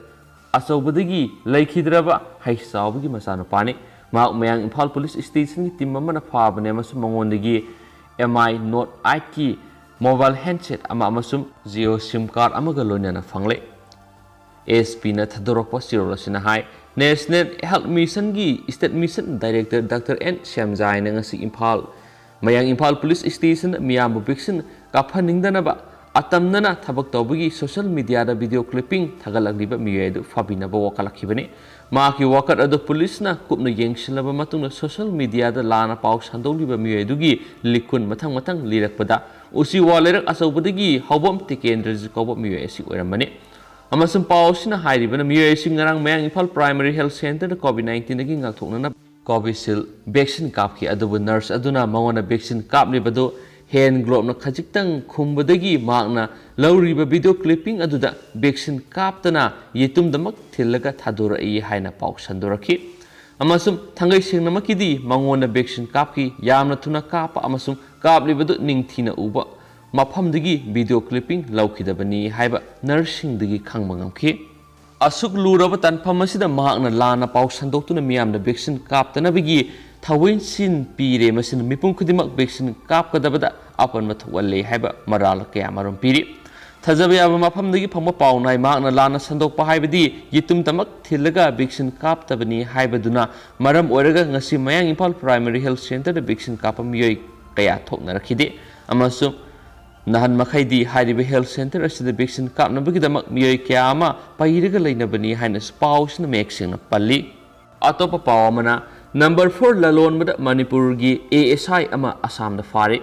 ꯑꯆꯧꯕꯗꯒꯤ ꯂꯩꯈꯤꯗ꯭ꯔꯕ ꯍꯩ ꯆꯥꯎꯕꯒꯤ ꯃꯆꯥꯅꯨꯄꯥꯅꯤ꯫ ꯃꯍꯥꯛ ꯃꯌꯥꯡ ꯏꯝꯐꯥꯜ Police Stationꯒꯤ team ꯑꯃꯅ ꯐꯥꯕꯅꯤ ꯑꯃꯁꯨꯡ ꯃꯉꯣꯟꯗꯒꯤ MI Note eightꯀꯤ mobile handset ꯑꯃ ꯑꯃꯁꯨꯡ Jio SIM card ꯑꯃꯒ ꯂꯣꯏꯅꯅ ꯐꯪꯂꯦ꯫ SPꯅ ꯊꯥꯗꯣꯔꯛꯄ ꯆꯦꯔꯣꯜ ꯑꯁꯤꯅ ꯍꯥꯏ, National Health Missionꯒꯤ State Mission Director Doctor N ꯁ꯭ꯌꯥꯝꯖꯥꯏꯅ ꯉꯁꯤ ꯏꯝꯐꯥꯜ, ꯃꯌꯥꯡ ꯏꯝꯐꯥꯜ Police Stationꯗ ꯃꯤꯌꯥꯝꯕꯨ vaccine ꯀꯥꯞꯍꯟꯅꯤꯡꯗꯅꯕ ꯑꯇꯝꯅꯅ ꯊꯕꯛ ꯇꯧꯕꯒꯤ social mediaꯗ video clipping ꯊꯥꯒꯠꯂꯛꯂꯤꯕ ꯃꯤꯑꯣꯏ ꯑꯗꯨ ꯐꯥꯕꯤꯅꯕ ꯋꯥꯀꯠꯂꯛꯈꯤꯕꯅꯤ꯫ ꯃꯍꯥꯛꯀꯤ ꯋꯥꯀꯠ ꯑꯗꯨ policeꯅ ꯀꯨꯞꯅ ꯌꯦꯡꯁꯤꯜꯂꯕ ꯃꯇꯨꯡꯗ social mediaꯗ ꯂꯥꯟꯅ ꯄꯥꯎ ꯁꯟꯗꯣꯛꯂꯤꯕ ꯃꯤꯑꯣꯏ ꯑꯗꯨꯒꯤ ꯂꯤꯛ ꯀꯨꯟ ꯃꯊꯪ ꯃꯊꯪ ꯂꯤꯔꯛꯄꯗ ꯎꯆꯤꯋꯥ ꯂꯩꯔꯛ ꯑꯆꯧꯕꯗꯒꯤ ꯍꯧꯕꯝ ꯇꯤꯀꯦꯟꯗ꯭ꯔꯖꯤꯠ ꯀꯧꯕ ꯃꯤꯑꯣꯏ ꯑꯁꯤ ꯑꯣꯏꯔꯝꯕꯅꯤ꯫ ꯑꯃꯁꯨꯡ ꯄꯥꯎ ꯑꯁꯤꯅ ꯍꯥꯏꯔꯤꯕꯅ, ꯃꯤꯑꯣꯏ ꯑꯁꯤ ꯉꯔꯥꯡ ꯃꯌꯥꯡ ꯏꯝꯐꯥꯜ ꯄ꯭ꯔꯥꯏꯃꯔꯤ ꯍꯦꯜꯊ ꯁꯦꯟꯇꯔꯗ ꯀꯣꯚꯤꯗ ꯅꯥꯏꯟꯇꯤꯟꯗꯒꯤ ꯉꯥꯛꯊꯣꯛꯅꯅꯕ ꯀꯣꯚꯤꯁꯤꯜꯗ ꯚꯦꯛꯁꯤꯟ ꯀꯥꯞꯈꯤ꯫ ꯑꯗꯨꯕꯨ ꯅꯔꯁ ꯑꯗꯨꯅ ꯃꯉꯣꯟꯗ ꯚꯦꯛꯁꯤꯟ ꯀꯥꯞꯂꯤꯕꯗꯨ ꯍꯦꯟ ꯒ꯭ꯂꯣꯕꯅ ꯈꯖꯤꯛꯇꯪ ꯈꯨꯝꯕꯗꯒꯤ ꯃꯍꯥꯛꯅ ꯂꯧꯔꯤꯕ ꯚꯤꯗꯤꯑꯣ ꯀ꯭ꯂꯤꯞꯄꯤꯡ ꯑꯗꯨꯗ ꯚꯦꯛꯁꯤꯟ ꯀꯥꯞꯇꯅ ꯌꯦꯇꯨꯝꯗꯃꯛ ꯊꯤꯜꯂꯒ ꯊꯥꯗꯣꯔꯛꯏ ꯍꯥꯏꯅ ꯄꯥꯎ ꯁꯟꯗꯣꯔꯛꯈꯤ꯫ ꯑꯃꯁꯨꯡ ꯊꯥꯡꯒꯩ ꯁꯦꯡꯅꯃꯛꯀꯤꯗꯤ ꯃꯉꯣꯟꯗ ꯚꯦꯛꯁꯤꯟ ꯀꯥꯞꯈꯤ, ꯌꯥꯝꯅ ꯊꯨꯅ ꯀꯥꯞꯄ ꯑꯃꯁꯨꯡ ꯀꯥꯞꯂꯤꯕꯗꯨ ꯅꯤꯡꯊꯤꯅ ꯎꯕ ꯃꯐꯝꯗꯒꯤ ꯚꯤꯗꯤꯑꯣ ꯀ꯭ꯂꯤꯞꯄꯤꯡ ꯂꯧꯈꯤꯗꯕꯅꯤ ꯍꯥꯏꯕ ꯅꯔꯁꯁꯤꯡꯗꯒꯤ ꯈꯪꯕ ꯉꯝꯈꯤ꯫ ꯑꯁꯨꯛ ꯂꯨꯔꯕ ꯇꯥꯟꯐꯝ ꯑꯁꯤꯗ ꯃꯍꯥꯛꯅ ꯂꯥꯟꯅ ꯄꯥꯎ ꯁꯟꯗꯣꯛꯇꯨꯅ ꯃꯤꯌꯥꯝꯗ ꯚꯦꯛꯁꯤꯟ ꯀꯥꯞꯇꯅꯕꯒꯤ ꯊꯧꯑꯣꯏꯁꯤꯟ ꯄꯤꯔꯦ꯫ ꯃꯁꯤꯅ ꯃꯤꯄꯨꯝ ꯈꯨꯗꯤꯡꯃꯛ ꯚꯦꯛꯁꯤꯟ ꯀꯥꯞꯀꯗꯕꯗ ꯑꯄꯟꯕ ꯊꯣꯛꯍꯜꯂꯦ ꯍꯥꯏꯕ ꯃꯔꯥꯜ ꯀꯌꯥ ꯃꯔꯨꯝ ꯄꯤꯔꯤ꯫ ꯊꯥꯖꯕ ꯌꯥꯕ ꯃꯐꯝꯗꯒꯤ ꯐꯪꯕ ꯄꯥꯎꯅ ꯍꯥꯏ, ꯃꯍꯥꯛꯅ ꯂꯥꯟꯅ ꯁꯟꯗꯣꯛꯄ ꯍꯥꯏꯕꯗꯤ ꯌꯦꯇꯨꯝꯇꯃꯛ ꯊꯤꯜꯂꯒ ꯚꯦꯛꯁꯤꯟ ꯀꯥꯞꯇꯕꯅꯤ ꯍꯥꯏꯕꯗꯨꯅ ꯃꯔꯝ ꯑꯣꯏꯔꯒ ꯉꯁꯤ ꯃꯌꯥꯡ ꯏꯝꯐꯥꯜ ꯄ꯭ꯔꯥꯏꯃꯔꯤ ꯍꯦꯜꯊ ꯁꯦꯟꯇꯔꯗ ꯚꯦꯛꯁꯤꯟ ꯀꯥꯞꯄ ꯃꯤꯑꯣꯏ ꯀꯌꯥ ꯊꯣꯛꯅꯔꯛꯈꯤꯗꯦ꯫ ꯑꯃꯁꯨꯡ ꯅꯍꯥꯟ ꯃꯈꯩꯗꯤ ꯍꯥꯏꯔꯤꯕ ꯍꯦꯜꯊ ꯁꯦꯟꯇꯔ ꯑꯁꯤꯗ ꯚꯦꯛꯁꯤꯟ ꯀꯥꯞꯅꯕꯒꯤꯗꯃꯛ ꯃꯤꯑꯣꯏ ꯀꯌꯥ ꯑꯃ ꯄꯩꯔꯒ ꯂꯩꯅꯕꯅꯤ ꯍꯥꯏꯅꯁꯨ ꯄꯥꯎꯁꯤꯅ ꯃꯌꯦꯛ ꯁꯦꯡꯅ ꯄꯜꯂꯤ꯫ ꯑꯇꯣꯞꯄ ꯄꯥꯎ ꯑꯃꯅ, ꯅꯝꯕꯔ ꯐꯣꯔ ꯂꯂꯣꯟꯕꯗ ꯃꯅꯤꯄꯨꯔꯒꯤ ꯑꯦ ꯑꯦꯁ ꯑꯥꯏ ꯑꯃ ꯑꯁꯥꯝꯗ ꯐꯥꯔꯦ꯫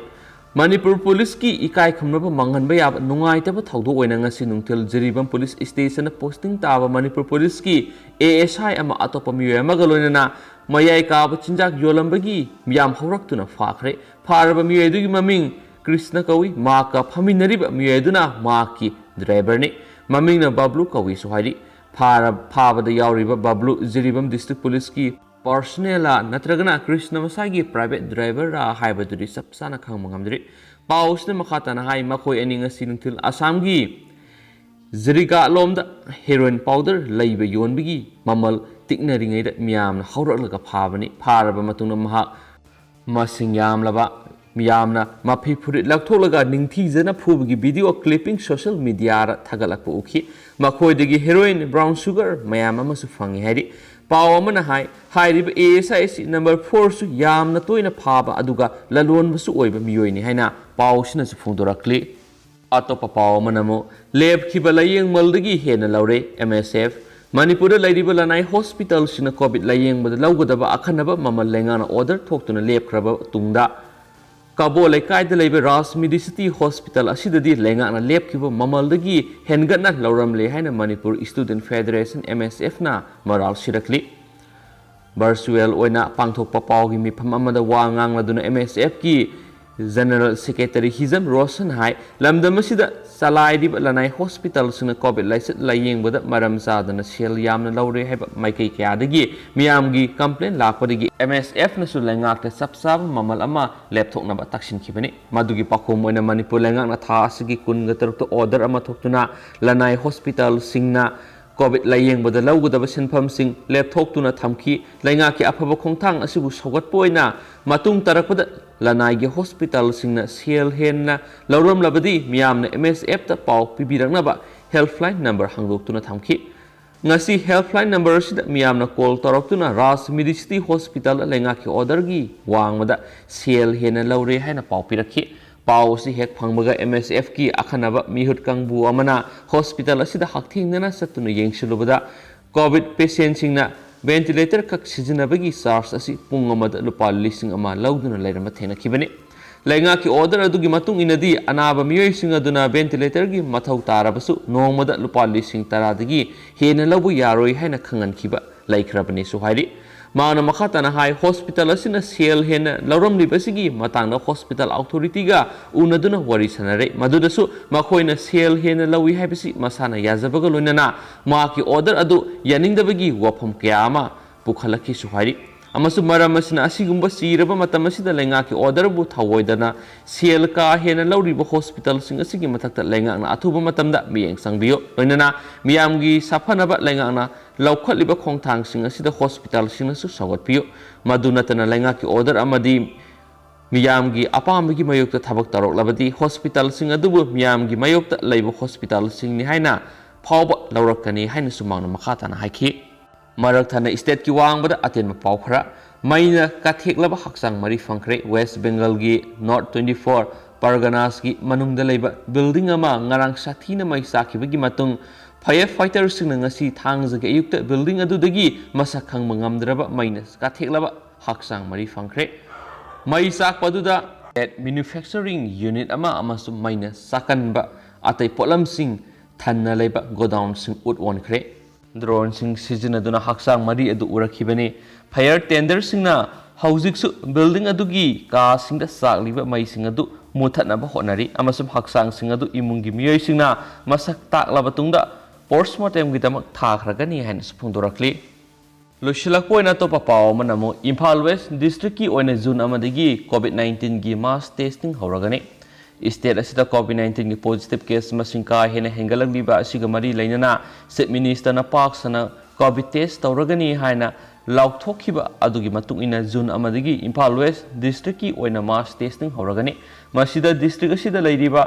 ꯃꯅꯤꯄꯨꯔ ꯄꯨꯂꯤꯁꯀꯤ ꯏꯀꯥꯏ ꯈꯨꯝꯅꯕ ꯃꯥꯡꯍꯟꯕ ꯌꯥꯕ ꯅꯨꯡꯉꯥꯏꯇꯕ ꯊꯧꯗꯣꯛ ꯑꯣꯏꯅ ꯉꯁꯤ ꯅꯨꯡꯊꯤꯜ ꯖꯤꯔꯤꯕꯥꯝ ꯄꯨꯂꯤꯁ ꯁ꯭ꯇꯦꯁꯟꯗ ꯄꯣꯁꯇꯤꯡ ꯇꯥꯕ ꯃꯅꯤꯄꯨꯔ ꯄꯨꯂꯤꯁꯀꯤ ꯑꯦ ꯑꯦꯁ ꯑꯥꯏ ꯑꯃ ꯑꯇꯣꯞꯄ ꯃꯤꯑꯣꯏ ꯑꯃꯒ ꯂꯣꯏꯅꯅ ꯃꯌꯥꯏ ꯀꯥꯕ ꯆꯤꯟꯖꯥꯛ ꯌꯣꯜꯂꯝꯕꯒꯤ ꯃꯤꯌꯥꯝ ꯍꯧꯔꯛꯇꯨꯅ ꯐꯥꯈ꯭ꯔꯦ꯫ ꯐꯥꯔꯕ ꯃꯤꯑꯣꯏ ꯑꯗꯨꯒꯤ ꯃꯃꯤꯡ ꯀ꯭ꯔꯤꯁꯅ ꯀꯧꯏ꯫ ꯃꯍꯥꯛꯀ ꯐꯝꯃꯤꯟꯅꯔꯤꯕ ꯃꯤꯑꯣꯏ ꯑꯗꯨꯅ ꯃꯍꯥꯛꯀꯤ ꯗ꯭ꯔꯥꯏꯚꯔꯅꯤ꯫ ꯃꯃꯤꯡꯅ ꯕꯕ꯭ꯂꯨ ꯀꯧꯏꯁꯨ ꯍꯥꯏꯔꯤ꯫ ꯐꯥꯔ-, ꯐꯥꯕꯗ ꯌꯥꯎꯔꯤꯕ ꯕꯕ꯭ꯂꯨ ꯖꯤꯔꯤꯕꯥꯝ ꯗꯤꯁꯇ꯭ꯔꯤꯛ ꯄꯨꯂꯤꯁꯀꯤ ꯄꯔꯁꯅꯦꯜꯂꯥ ꯅꯠꯇ꯭ꯔꯒꯅ ꯀ꯭ꯔꯤꯁꯅ ꯃꯁꯥꯒꯤ ꯄ꯭ꯔꯥꯏꯚꯦꯠ ꯗ꯭ꯔꯥꯏꯚꯔꯔꯥ ꯍꯥꯏꯕꯗꯨꯗꯤ ꯆꯞ ꯆꯥꯅ ꯈꯪꯕ ꯉꯝꯗ꯭ꯔꯤ꯫ ꯄꯥꯎ ꯑꯁꯤꯅ ꯃꯈꯥ ꯇꯥꯅ ꯍꯥꯏ, ꯃꯈꯣꯏ ꯑꯅꯤ ꯉꯁꯤ ꯅꯨꯡꯊꯤꯜ ꯑꯁꯥꯝꯒꯤ ꯖꯤꯔꯤꯒꯥꯂꯣꯝꯗ ꯍꯦꯔꯣꯏꯟ ꯄꯥꯎꯗꯔ ꯂꯩꯕ ꯌꯣꯟꯕꯒꯤ ꯃꯃꯜ ꯇꯤꯛꯅꯔꯤꯉꯩꯗ ꯃꯤꯌꯥꯝꯅ ꯍꯧꯔꯛꯂꯒ ꯐꯥꯕꯅꯤ꯫ ꯐꯥꯔꯕ ꯃꯇꯨꯡꯗ ꯃꯍꯥꯛ ꯃꯁꯤꯡ ꯌꯥꯝꯂꯕ ꯃꯤꯌꯥꯝꯅ ꯃꯐꯤ ꯐꯨꯔꯤꯠ ꯂꯧꯊꯣꯛꯂꯒ ꯅꯤꯡꯊꯤꯖꯅ ꯐꯨꯕꯒꯤ ꯚꯤꯗꯤꯑꯣ ꯀ꯭ꯂꯤꯞꯄꯤꯡ ꯁꯣꯁꯤꯌꯦꯜ ꯃꯤꯗꯤꯌꯥꯗ ꯊꯥꯒꯠꯂꯛꯄ ꯎꯈꯤ꯫ ꯃꯈꯣꯏꯗꯒꯤ ꯍꯦꯔꯣꯏꯟ, ꯕ꯭ꯔꯥꯎꯟ ꯁꯨꯒꯔ ꯃꯌꯥꯝ ꯑꯃꯁꯨ ꯐꯪꯉꯤ ꯍꯥꯏꯔꯤ꯫ ꯄꯥꯎ ꯑꯃꯅ ꯍꯥꯏ, ꯍꯥꯏꯔꯤꯕ ꯑꯦ ꯑꯦꯁ ꯑꯥꯏ ꯑꯁꯤ ꯅꯝꯕꯔ ꯐꯣꯔꯁꯨ ꯌꯥꯝꯅ ꯇꯣꯏꯅ ꯐꯥꯕ ꯑꯗꯨꯒ ꯂꯂꯣꯟꯕꯁꯨ ꯑꯣꯏꯕ ꯃꯤꯑꯣꯏꯅꯤ ꯍꯥꯏꯅ ꯄꯥꯎ ꯑꯁꯤꯅꯁꯨ ꯐꯣꯡꯗꯣꯔꯛꯂꯤ꯫ ꯑꯇꯣꯞꯄ ꯄꯥꯎ ꯑꯃꯅ ꯑꯃꯨꯛ, ꯂꯦꯞꯈꯤꯕ ꯂꯥꯏꯌꯦꯡꯃꯜꯗꯒꯤ ꯍꯦꯟꯅ ꯂꯧꯔꯦ, ꯑꯦꯝ ꯑꯦꯁ ꯑꯦꯐ꯫ ꯃꯅꯤꯄꯨꯔꯗ ꯂꯩꯔꯤꯕ ꯂꯅꯥꯏ ꯍꯣꯁꯄꯤꯇꯥꯜꯁꯤꯡꯅ ꯀꯣꯚꯤꯗ ꯂꯥꯏꯌꯦꯡꯕꯗ ꯂꯧꯒꯗꯕ ꯑꯈꯟꯅꯕ ꯃꯃꯜ ꯂꯩꯉꯥꯛꯅ ꯑꯣꯔꯗꯔ ꯊꯣꯛꯇꯨꯅ ꯂꯦꯞꯈ꯭ꯔꯕ ꯇꯨꯡꯗ, ꯀꯕꯣ ꯂꯩꯀꯥꯏꯗ ꯂꯩꯕ ꯔꯥꯖ ꯃꯤꯗꯤꯁꯤꯇꯤ ꯍꯣꯁꯄꯤꯇꯥꯜ ꯑꯁꯤꯗꯗꯤ ꯂꯩꯉꯥꯛꯅ ꯂꯦꯞꯈꯤꯕ ꯃꯃꯜꯗꯒꯤ ꯍꯦꯟꯒꯠꯅ ꯂꯧꯔꯝꯂꯦ ꯍꯥꯏꯅ ꯃꯅꯤꯄꯨꯔ ꯁ꯭ꯇꯨꯗꯦꯟꯠ ꯐꯦꯗꯔꯦꯁꯟ, ꯑꯦꯝ ꯑꯦꯁ ꯑꯦꯐꯅ ꯃꯔꯥꯜ ꯁꯤꯔꯛꯂꯤ꯫ ꯚꯔꯆꯨꯑꯦꯜ ꯑꯣꯏꯅ ꯄꯥꯡꯊꯣꯛꯄ ꯄꯥꯎꯒꯤ ꯃꯤꯐꯝ ꯑꯃꯗ ꯋꯥ ꯉꯥꯡꯂꯗꯨꯅ ꯑꯦꯝ ꯑꯦꯁ ꯑꯦꯐꯀꯤ ꯖꯦꯅꯔꯦꯜ ꯁꯦꯀ꯭ꯔꯦꯇꯔꯤ ꯍꯤꯖꯝ ꯔꯣꯁꯟ ꯍꯥꯏ, ꯂꯝꯗꯝ ꯑꯁꯤꯗ ꯆꯂꯥꯏꯔꯤꯕ ꯂꯅꯥꯏ ꯍꯣꯁꯄꯤꯇꯥꯜꯁꯤꯡꯅ ꯀꯣꯚꯤꯗ ꯂꯥꯏꯆꯠ ꯂꯥꯌꯦꯡꯕꯗ ꯃꯔꯝ ꯆꯥꯗꯅ ꯁꯦꯜ ꯌꯥꯝꯅ ꯂꯧꯔꯦ ꯍꯥꯏꯕ ꯃꯥꯏꯀꯩ ꯀꯌꯥꯗꯒꯤ ꯃꯤꯌꯥꯝꯒꯤ ꯀꯝꯄ꯭ꯂꯦꯟ ꯂꯥꯛꯄꯗꯒꯤ ꯑꯦꯝ ꯑꯦꯁ ꯑꯦꯐꯅꯁꯨ ꯂꯩꯉꯥꯛꯇ ꯆꯞ ꯆꯥꯕ ꯃꯃꯜ ꯑꯃ ꯂꯦꯞꯊꯣꯛꯅꯕ ꯇꯛꯁꯤꯟꯈꯤꯕꯅꯤ꯫ ꯃꯗꯨꯒꯤ ꯄꯥꯎꯈꯨꯝ ꯑꯣꯏꯅ ꯃꯅꯤꯄꯨꯔ ꯂꯩꯉꯥꯛꯅ ꯊꯥ ꯑꯁꯤꯒꯤ ꯀꯨꯟꯒ ꯇꯔꯨꯛꯇ ꯑꯣꯔꯗꯔ ꯑꯃ ꯊꯣꯛꯇꯨꯅ ꯂꯅꯥꯏ ꯍꯣꯁꯄꯤꯇꯥꯜꯁꯤꯡꯅ ꯀꯣꯚꯤꯗ ꯂꯥꯌꯦꯡꯕꯗ ꯂꯧꯒꯗꯕ ꯁꯦꯟꯐꯝꯁꯤꯡ ꯂꯦꯞꯊꯣꯛꯇꯨꯅ ꯊꯝꯈꯤ꯫ ꯂꯩꯉꯥꯛꯀꯤ ꯑꯐꯕ ꯈꯣꯡꯊꯥꯡ ꯑꯁꯤꯕꯨ ꯁꯧꯒꯠꯄ ꯑꯣꯏꯅ ꯃꯇꯨꯡ ꯇꯥꯔꯛꯄꯗ ꯂꯅꯥꯏꯒꯤ ꯍꯣꯁꯄꯤꯇꯥꯜꯁꯤꯡꯅ ꯁꯦꯜ ꯍꯦꯟꯅ ꯂꯧꯔꯝꯂꯕꯗꯤ ꯃꯤꯌꯥꯝꯅ ꯑꯦꯝ ꯑꯦꯁ ꯑꯦꯐꯇ ꯄꯥꯎ ꯄꯤꯕꯤꯔꯛꯅꯕ ꯍꯦꯜꯞꯂꯥꯏꯟ ꯅꯝꯕꯔ ꯍꯥꯡꯗꯣꯛꯇꯨꯅ ꯊꯝꯈꯤ꯫ ꯉꯁꯤ ꯍꯦꯜꯞꯂꯥꯏꯟ ꯅꯝꯕꯔ ꯑꯁꯤꯗ ꯃꯤꯌꯥꯝꯅ ꯀꯣꯜ ꯇꯧꯔꯛꯇꯨꯅ ꯔꯥꯖ ꯃꯤꯗꯤꯁꯤꯇꯤ ꯍꯣꯁꯄꯤꯇꯥꯜꯗ ꯂꯩꯉꯥꯛꯀꯤ ꯑꯣꯔꯗꯔꯒꯤ ꯋꯥꯡꯃꯗ ꯁꯦꯜ ꯍꯦꯟꯅ ꯂꯧꯔꯦ ꯍꯥꯏꯅ ꯄꯥꯎ ꯄꯤꯔꯛꯈꯤ꯫ ꯄꯥꯎ ꯑꯁꯤ ꯍꯦꯛ ꯐꯪꯕꯒ ꯑꯦꯝ ꯑꯦꯁ ꯑꯦꯐꯀꯤ ꯑꯈꯟꯅꯕ ꯃꯤꯍꯨꯠ ꯀꯥꯡꯕꯨ ꯑꯃꯅ ꯍꯣꯁꯄꯤꯇꯥꯜ ꯑꯁꯤꯗ ꯍꯛꯊꯦꯡꯅꯅ ꯆꯠꯇꯨꯅ ꯌꯦꯡꯁꯤꯜꯂꯨꯕꯗ ꯀꯣꯚꯤꯗ ꯄꯦꯁꯦꯟꯁꯤꯡꯅ ꯚꯦꯟꯇꯤꯂꯦꯇꯔ ꯈꯛ ꯁꯤꯖꯤꯟꯅꯕꯒꯤ ꯆꯥꯔꯖ ꯑꯁꯤ ꯄꯨꯡ ꯑꯃꯗ ꯂꯨꯄꯥ ꯂꯤꯁꯤꯡ ꯑꯃ ꯂꯧꯗꯨꯅ ꯂꯩꯔꯝꯕ ꯊꯦꯡꯅꯈꯤꯕꯅꯤ꯫ ꯂꯩꯉꯥꯛꯀꯤ ꯑꯣꯔꯗꯔ ꯑꯗꯨꯒꯤ ꯃꯇꯨꯡ ꯏꯟꯅꯗꯤ ꯑꯅꯥꯕ ꯃꯤꯑꯣꯏꯁꯤꯡ ꯑꯗꯨꯅ ꯚꯦꯟꯇꯤꯂꯦꯇꯔꯒꯤ ꯃꯊꯧ ꯇꯥꯔꯕꯁꯨ ꯅꯣꯡꯃꯗ ꯂꯨꯄꯥ ꯂꯤꯁꯤꯡ ꯇꯔꯥꯗꯒꯤ ꯍꯦꯟꯅ ꯂꯧꯕ ꯌꯥꯔꯣꯏ ꯍꯥꯏꯅ ꯈꯪꯍꯟꯈꯤꯕ ꯂꯩꯈ꯭ꯔꯕꯅꯤꯁꯨ ꯍꯥꯏꯔꯤ꯫ ꯃꯍꯥꯛꯅ ꯃꯈꯥ ꯇꯥꯅ ꯍꯥꯏ, ꯍꯣꯁꯄꯤꯇꯥꯜ ꯑꯁꯤꯅ ꯁꯦꯜ ꯍꯦꯟꯅ ꯂꯧꯔꯝꯂꯤꯕꯁꯤꯒꯤ ꯃꯇꯥꯡꯗ ꯍꯣꯁꯄꯤꯇꯥꯜ ꯑꯣꯊꯣꯔꯤꯇꯤꯒ ꯎꯅꯗꯨꯅ ꯋꯥꯔꯤ ꯁꯥꯟꯅꯔꯦ꯫ ꯃꯗꯨꯗꯁꯨ ꯃꯈꯣꯏꯅ ꯁꯦꯜ ꯍꯦꯟꯅ ꯂꯧꯏ ꯍꯥꯏꯕꯁꯤ ꯃꯁꯥꯅ ꯌꯥꯖꯕꯒ ꯂꯣꯏꯅꯅ ꯃꯍꯥꯛꯀꯤ ꯑꯣꯔꯗꯔ ꯑꯗꯨ ꯌꯥꯅꯤꯡꯗꯕꯒꯤ ꯋꯥꯐꯝ ꯀꯌꯥ ꯑꯃ ꯄꯨꯈꯠꯂꯛꯈꯤꯁꯨ ꯍꯥꯏꯔꯤ꯫ ꯑꯃꯁꯨꯡ ꯃꯔꯝ ꯑꯁꯤꯅ ꯑꯁꯤꯒꯨꯝꯕ ꯆꯤꯔꯕ ꯃꯇꯝ ꯑꯁꯤꯗ ꯂꯩꯉꯥꯛꯀꯤ ꯑꯣꯔꯗꯔꯕꯨ ꯊꯧꯑꯣꯏꯗꯅ ꯁꯦꯜ ꯀꯥ ꯍꯦꯟꯅ ꯂꯧꯔꯤꯕ ꯍꯣꯁꯄꯤꯇꯥꯜꯁꯤꯡ ꯑꯁꯤꯒꯤ ꯃꯊꯛꯇ ꯂꯩꯉꯥꯛꯅ ꯑꯊꯨꯕ ꯃꯇꯝꯗ ꯃꯤꯠꯌꯦꯡ ꯆꯪꯕꯤꯌꯨ꯫ ꯂꯣꯏꯅꯅ ꯃꯤꯌꯥꯝꯒꯤ ꯁꯥꯐꯅꯕ ꯂꯩꯉꯥꯛꯅ ꯂꯧꯈꯠꯂꯤꯕ ꯈꯣꯡꯊꯥꯡꯁꯤꯡ ꯑꯁꯤꯗ ꯍꯣꯁꯄꯤꯇꯥꯜꯁꯤꯡꯅꯁꯨ ꯁꯧꯒꯠꯄꯤꯌꯨ꯫ ꯃꯗꯨ ꯅꯠꯇꯅ ꯂꯩꯉꯥꯛꯀꯤ ꯑꯣꯔꯗꯔ ꯑꯃꯗꯤ ꯃꯤꯌꯥꯝꯒꯤ ꯑꯄꯥꯝꯕꯒꯤ ꯃꯥꯌꯣꯛꯇ ꯊꯕꯛ ꯇꯧꯔꯛꯂꯕꯗꯤ ꯍꯣꯁꯄꯤꯇꯥꯜꯁꯤꯡ ꯑꯗꯨꯕꯨ ꯃꯤꯌꯥꯝꯒꯤ ꯃꯥꯌꯣꯛꯇ ꯂꯩꯕ ꯍꯣꯁꯄꯤꯇꯥꯜꯁꯤꯡꯅꯤ ꯍꯥꯏꯅ ꯐꯥꯎꯕ ꯂꯧꯔꯛꯀꯅꯤ ꯍꯥꯏꯅꯁꯨ ꯃꯍꯥꯛꯅ ꯃꯈꯥ ꯇꯥꯅ ꯍꯥꯏꯈꯤ꯫ ꯃꯔꯛ ꯊꯠꯅ ꯁ꯭ꯇꯦꯠꯀꯤ ꯋꯥꯡꯃꯗ ꯑꯇꯦꯟꯕ ꯄꯥꯎ ꯈꯔ꯫ ꯃꯩꯅ ꯀꯥꯊꯦꯛꯂꯕ ꯍꯛꯆꯥꯡ ꯃꯔꯤ ꯐꯪꯈ꯭ꯔꯦ꯫ ꯋꯦꯁ ꯕꯦꯡꯒꯜꯒꯤ ꯅꯣꯔꯠ ꯇ꯭ꯋꯦꯟꯇꯤ ꯐꯣꯔ ꯄꯔꯒꯅꯥꯁꯀꯤ ꯃꯅꯨꯡꯗ ꯂꯩꯕ ꯕꯤꯜꯗꯤꯡ ꯑꯃ ꯉꯔꯥꯡ ꯁꯥꯊꯤꯅ ꯃꯩ ꯆꯥꯛꯈꯤꯕꯒꯤ ꯃꯇꯨꯡ, ꯐꯥꯌꯔ ꯐꯥꯏꯇꯔꯁꯤꯡꯅ ꯉꯁꯤ ꯊꯥꯡꯖꯒꯤ ꯑꯌꯨꯛꯇ ꯕꯤꯜꯗꯤꯡ ꯑꯗꯨꯗꯒꯤ ꯃꯁꯛ ꯈꯪꯕ ꯉꯝꯗ꯭ꯔꯕ ꯃꯩꯅ ꯀꯥꯊꯦꯛꯂꯕ ꯍꯛꯆꯥꯡ ꯃꯔꯤ ꯐꯪꯈ꯭ꯔꯦ꯫ ꯃꯩ ꯆꯥꯛꯄ ꯑꯗꯨꯗ ꯃꯦꯅꯨꯐꯦꯛꯆꯔꯤꯡ ꯌꯨꯅꯤꯠ ꯑꯃ ꯑꯃꯁꯨꯡ ꯃꯩꯅ ꯆꯥꯛꯀꯟꯕ ꯑꯇꯩ ꯄꯣꯠꯂꯝꯁꯤꯡ ꯊꯟꯅ ꯂꯩꯕ ꯒꯣꯗꯥꯎꯟꯁꯤꯡ ꯎꯠ ꯑꯣꯟꯈ꯭ꯔꯦ꯫ ꯗ꯭ꯔꯣꯟꯁꯤꯡ ꯁꯤꯖꯤꯟꯅꯗꯨꯅ ꯍꯛꯆꯥꯡ ꯃꯔꯤ ꯑꯗꯨ ꯎꯔꯛꯈꯤꯕꯅꯤ꯫ ꯐꯥꯌꯔ ꯇꯦꯟꯗꯔꯁꯤꯡꯅ ꯍꯧꯖꯤꯛꯁꯨ ꯕꯤꯜꯗꯤꯡ ꯑꯗꯨꯒꯤ ꯀꯥꯁꯤꯡꯗ ꯆꯥꯛꯂꯤꯕ ꯃꯩꯁꯤꯡ ꯑꯗꯨ ꯃꯨꯊꯠꯅꯕ ꯍꯣꯠꯅꯔꯤ ꯑꯃꯁꯨꯡ ꯍꯛꯆꯥꯡꯁꯤꯡ ꯑꯗꯨ ꯏꯃꯨꯡꯒꯤ ꯃꯤꯑꯣꯏꯁꯤꯡꯅ ꯃꯁꯛ ꯇꯥꯛꯂꯕ ꯇꯨꯡꯗ ꯄꯣꯁꯃꯣꯔꯇꯦꯝꯒꯤꯗꯃꯛ ꯊꯥꯈ꯭ꯔꯒꯅꯤ ꯍꯥꯏꯅꯁꯨ ꯐꯣꯡꯗꯣꯔꯛꯂꯤ꯫ ꯂꯣꯏꯁꯤꯜꯂꯛꯄ ꯑꯣꯏꯅ ꯑꯇꯣꯞꯄ ꯄꯥꯎ ꯑꯃꯅ ꯑꯃꯨꯛ ꯏꯝꯐꯥꯜ ꯋꯦꯁ ꯗꯤꯁꯇ꯭ꯔꯤꯛꯀꯤ ꯑꯣꯏꯅ ꯖꯨꯟ ꯑꯃꯗꯒꯤ ꯀꯣꯚꯤꯗ ꯅꯥꯏꯟꯇꯤꯟꯒꯤ ꯃꯥꯁ ꯇꯦꯁꯇꯤꯡ ꯍꯧꯔꯒꯅꯤ꯫ ꯁ꯭ꯇꯦꯠ ꯑꯁꯤꯗ ꯀꯣꯚꯤꯗ ꯅꯥꯏꯟꯇꯤꯟꯒꯤ ꯄꯣꯖꯤꯇꯤꯚ ꯀꯦꯁ ꯃꯁꯤꯡ ꯀꯥ ꯍꯦꯟꯅ ꯍꯦꯟꯒꯠꯂꯛꯂꯤꯕ ꯑꯁꯤꯒ ꯃꯔꯤ ꯂꯩꯅꯅ ꯆꯤꯐ ꯃꯤꯅꯤꯁꯇꯔꯅ ꯄꯥꯛ ꯁꯟꯅ ꯀꯣꯚꯤꯗ ꯇꯦꯁ ꯇꯧꯔꯒꯅꯤ ꯍꯥꯏꯅ ꯂꯥꯎꯊꯣꯛꯈꯤꯕ ꯑꯗꯨꯒꯤ ꯃꯇꯨꯡ ꯏꯟꯅ ꯖꯨꯟ ꯑꯃꯗꯒꯤ ꯏꯝꯐꯥꯜ ꯋꯦꯁ ꯗꯤꯁꯇ꯭ꯔꯤꯛꯀꯤ ꯑꯣꯏꯅ ꯃꯥꯁ ꯇꯦꯁꯇꯤꯡ ꯍꯧꯔꯒꯅꯤ꯫ ꯃꯁꯤꯗ ꯗꯤꯁꯇ꯭ꯔꯤꯛ ꯑꯁꯤꯗ ꯂꯩꯔꯤꯕ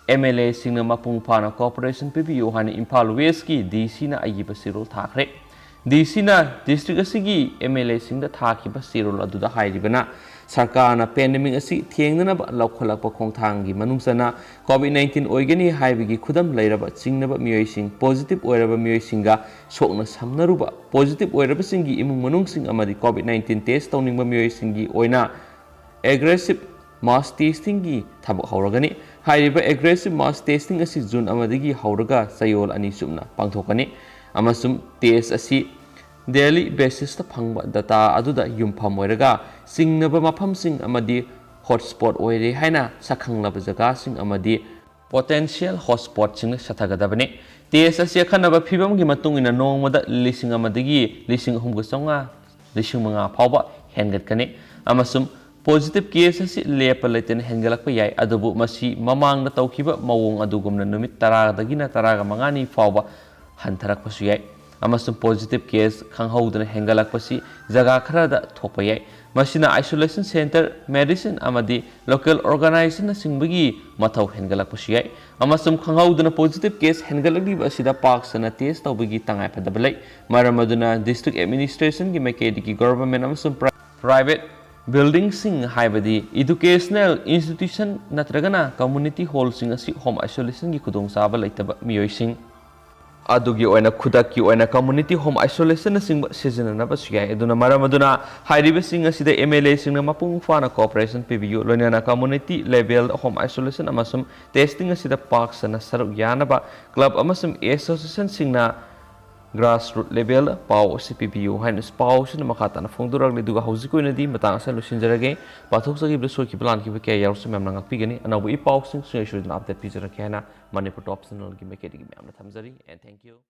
ꯑꯦꯝ ꯑꯦꯜ ꯑꯦꯁꯤꯡꯅ ꯃꯄꯨꯡ ꯐꯥꯅ ꯀꯣꯑꯣꯄꯔꯦꯁꯟ ꯄꯤꯕꯤꯌꯨ ꯍꯥꯏꯅ ꯏꯝꯐꯥꯜ ꯋꯦꯁꯀꯤ ꯗꯤ ꯁꯤꯅ ꯑꯏꯕ ꯆꯦꯔꯣꯜ ꯊꯥꯈ꯭ꯔꯦ꯫ ꯗꯤ ꯁꯤꯅ ꯗꯤꯁꯇ꯭ꯔꯤꯛ ꯑꯁꯤꯒꯤ ꯑꯦꯝ ꯑꯦꯜ ꯑꯦꯁꯤꯡꯗ ꯊꯥꯈꯤꯕ ꯆꯦꯔꯣꯜ ꯑꯗꯨꯗ ꯍꯥꯏꯔꯤꯕꯅ, ꯁꯔꯀꯥꯔꯅ ꯄꯦꯟꯗꯦꯃꯤꯛ ꯑꯁꯤ ꯊꯦꯡꯅꯅꯕ ꯂꯧꯈꯠꯂꯛꯄ ꯈꯣꯡꯊꯥꯡꯒꯤ ꯃꯅꯨꯡ ꯆꯟꯅ ꯀꯣꯚꯤꯗ ꯅꯥꯏꯟꯇꯤꯟ ꯑꯣꯏꯒꯅꯤ ꯍꯥꯏꯕꯒꯤ ꯈꯨꯗꯝ ꯂꯩꯔꯕ ꯆꯤꯡꯅꯕ ꯃꯤꯑꯣꯏꯁꯤꯡ, ꯄꯣꯖꯤꯇꯤꯚ ꯑꯣꯏꯔꯕ ꯃꯤꯑꯣꯏꯁꯤꯡꯒ ꯁꯣꯛꯅ ꯁꯝꯅꯔꯨꯕ, ꯄꯣꯖꯤꯇꯤꯚ ꯑꯣꯏꯔꯕꯁꯤꯡꯒꯤ ꯏꯃꯨꯡ ꯃꯅꯨꯡꯁꯤꯡ ꯑꯃꯗꯤ ꯀꯣꯚꯤꯗ ꯅꯥꯏꯟꯇꯤꯟ ꯇꯦꯁ ꯇꯧꯅꯤꯡꯕ ꯃꯤꯑꯣꯏꯁꯤꯡꯒꯤ ꯑꯣꯏꯅ ꯑꯦꯒ꯭ꯔꯦꯁꯤꯚ ꯃꯥꯁ ꯇꯦꯁꯇꯤꯡꯒꯤ ꯊꯕꯛ ꯍꯧꯔꯒꯅꯤ꯫ ꯍꯥꯏꯔꯤꯕ ꯑꯦꯒ꯭ꯔꯦꯁꯤꯚ ꯃꯥꯁ ꯇꯦꯁꯇꯤꯡ ꯑꯁꯤ ꯖꯨꯟ ꯑꯃꯗꯒꯤ ꯍꯧꯔꯒ ꯆꯌꯣꯜ ꯑꯅꯤ ꯆꯨꯞꯅ ꯄꯥꯡꯊꯣꯛꯀꯅꯤ ꯑꯃꯁꯨꯡ ꯇꯦꯁ ꯑꯁꯤ ꯗꯦꯂꯤ ꯕꯦꯁꯤꯁꯇ ꯐꯪꯕ ꯗꯇꯥ ꯑꯗꯨꯗ ꯌꯨꯝꯐꯝ ꯑꯣꯏꯔꯒ ꯆꯤꯡꯅꯕ ꯃꯐꯝꯁꯤꯡ ꯑꯃꯗꯤ ꯍꯣꯠꯁ꯭ꯄꯣꯠ ꯑꯣꯏꯔꯦ ꯍꯥꯏꯅ ꯁꯛꯈꯪꯂꯕ ꯖꯒꯥꯁꯤꯡ ꯑꯃꯗꯤ ꯄꯣꯇꯦꯟꯁꯤꯌꯦꯜ ꯍꯣꯠꯁ꯭ꯄꯣꯠꯁꯤꯡꯗ ꯆꯠꯊꯒꯗꯕꯅꯤ꯫ ꯇꯦꯁ ꯑꯁꯤ ꯑꯈꯟꯅꯕ ꯐꯤꯕꯝꯒꯤ ꯃꯇꯨꯡ ꯏꯟꯅ ꯅꯣꯡꯃꯗ ꯂꯤꯁꯤꯡ ꯑꯃꯗꯒꯤ ꯂꯤꯁꯤꯡ ꯑꯍꯨꯝꯒ ꯆꯥꯝꯃꯉꯥ, ꯂꯤꯁꯤꯡ ꯃꯉꯥ ꯐꯥꯎꯕ ꯍꯦꯟꯒꯠꯀꯅꯤ ꯑꯃꯁꯨꯡ ꯄꯣꯖꯤꯇꯤꯚ ꯀꯦꯁ ꯑꯁꯤ ꯂꯦꯞꯄ ꯂꯩꯇꯅ ꯍꯦꯟꯒꯠꯂꯛꯄ ꯌꯥꯏ, ꯑꯗꯨꯕꯨ ꯃꯁꯤ ꯃꯃꯥꯡꯗ ꯇꯧꯈꯤꯕ ꯃꯑꯣꯡ ꯑꯗꯨꯒꯨꯝꯅ ꯅꯨꯃꯤꯠ ꯇꯔꯥꯗꯒꯤꯅ ꯇꯔꯥꯃꯉꯥꯅꯤ ꯐꯥꯎꯕ ꯍꯟꯊꯔꯛꯄꯁꯨ ꯌꯥꯏ꯫ ꯑꯃꯁꯨꯡ ꯄꯣꯖꯤꯇꯤꯚ ꯀꯦꯁ ꯈꯪꯍꯧꯗꯅ ꯍꯦꯟꯒꯠꯂꯛꯄꯁꯤ ꯖꯒꯥ ꯈꯔꯗ ꯊꯣꯛꯄ ꯌꯥꯏ꯫ ꯃꯁꯤꯅ ꯑꯥꯏꯁꯣꯂꯦꯁꯟ ꯁꯦꯟꯇꯔ, ꯃꯦꯗꯤꯁꯤꯟ ꯑꯃꯗꯤ ꯂꯣꯀꯦꯜ ꯑꯣꯔꯒꯅꯥꯏꯖꯦꯁꯟꯅꯆꯤꯡꯕꯒꯤ ꯃꯊꯧ ꯍꯦꯟꯒꯠꯂꯛꯄꯁꯨ ꯌꯥꯏ꯫ ꯑꯃꯁꯨꯡ ꯈꯪꯍꯧꯗꯅ ꯄꯣꯖꯤꯇꯤꯚ ꯀꯦꯁ ꯍꯦꯟꯒꯠꯂꯛꯂꯤꯕ ꯑꯁꯤꯗ ꯄꯥꯛ ꯁꯟꯅ ꯇꯦꯁ ꯇꯧꯕꯒꯤ ꯇꯉꯥꯏꯐꯗꯕ ꯂꯩ꯫ ꯃꯔꯝ ꯑꯗꯨꯅ ꯗꯤꯁꯇ꯭ꯔꯤꯛ ꯑꯦꯗꯃꯤꯅꯤꯁꯇ꯭ꯔꯦꯁꯟꯒꯤ ꯃꯥꯏꯀꯩꯗꯒꯤ ꯒꯣꯚꯔꯟꯃꯦꯟꯠ ꯑꯃꯁꯨꯡ ꯄ꯭ꯔꯥꯏ-, ꯄ꯭ꯔꯥꯏꯚꯦꯠ ꯕꯤꯜꯗꯤꯡꯁꯤꯡ, ꯍꯥꯏꯕꯗꯤ ꯏꯗꯨꯀꯦꯁꯅꯦꯜ ꯏꯟꯁꯇꯤꯇ꯭ꯌꯨꯁꯟ ꯅꯠꯇ꯭ꯔꯒꯅ ꯀꯝꯃ꯭ꯌꯨꯅꯤꯇꯤ ꯍꯣꯜꯁꯤꯡ ꯑꯁꯤ ꯍꯣꯝ ꯑꯥꯏꯁꯣꯂꯦꯁꯟꯒꯤ ꯈꯨꯗꯣꯡꯆꯥꯕ ꯂꯩꯇꯕ ꯃꯤꯑꯣꯏꯁꯤꯡ, ꯑꯗꯨꯒꯤ ꯑꯣꯏꯅ ꯈꯨꯗꯛꯀꯤ ꯑꯣꯏꯅ community home isolation ꯅꯆꯤꯡꯕ ꯁꯤꯖꯤꯟꯅꯅꯕꯁꯨ ꯌꯥꯏ꯫ ꯑꯗꯨꯅ ꯃꯔꯝ ꯑꯗꯨꯅ ꯍꯥꯏꯔꯤꯕꯁꯤꯡ ꯑꯁꯤꯗ M L A ꯁꯤꯡꯅ ꯃꯄꯨꯡ ꯐꯥꯅ cooperation ꯄꯤꯕꯤꯌꯨ꯫ ꯂꯣꯏꯅꯅ community level home isolation ꯑꯃꯁꯨꯡ testing ꯑꯁꯤꯗ ꯄꯥꯛ ꯁꯟꯅ ꯁꯔꯨꯛ ꯌꯥꯅꯕ club ꯑꯃꯁꯨꯡ association ꯁꯤꯡꯅ grassroot level ꯄꯥꯎ ꯑꯁꯤ ꯄꯤꯕꯤꯌꯨ ꯍꯥꯏꯅ ꯄꯥꯎ ꯑꯁꯤꯅ ꯃꯈꯥ ꯇꯥꯅ ꯐꯣꯡꯗꯣꯔꯛꯂꯤ꯫ ꯑꯗꯨꯒ ꯍꯧꯖꯤꯛꯀꯤ ꯑꯣꯏꯅꯗꯤ ꯃꯇꯥꯡ ꯑꯁꯤꯗ ꯂꯣꯏꯁꯤꯟꯖꯔꯒꯦ꯫ ꯄꯥꯊꯣꯛꯆꯈꯤꯕꯗ ꯁꯣꯏꯈꯤꯕ ꯂꯥꯟꯈꯤꯕ ꯀꯌꯥ ꯌꯥꯎꯔꯁꯨ ꯃꯌꯥꯝꯅ ꯉꯥꯛꯄꯤꯒꯅꯤ꯫ ꯑꯅꯧꯕ ꯏ ꯄꯥꯎꯁꯤꯡ ꯁꯨꯡꯁꯣꯏ ꯁꯣꯏꯗꯅ update ꯄꯤꯖꯔꯛꯀꯦ ꯍꯥꯏꯅ Manipur Top Channel ꯒꯤ ꯃꯥꯏꯀꯩꯗꯒꯤ ꯃꯌꯥꯝꯅ ꯊꯝꯖꯔꯤ꯫ And thank you.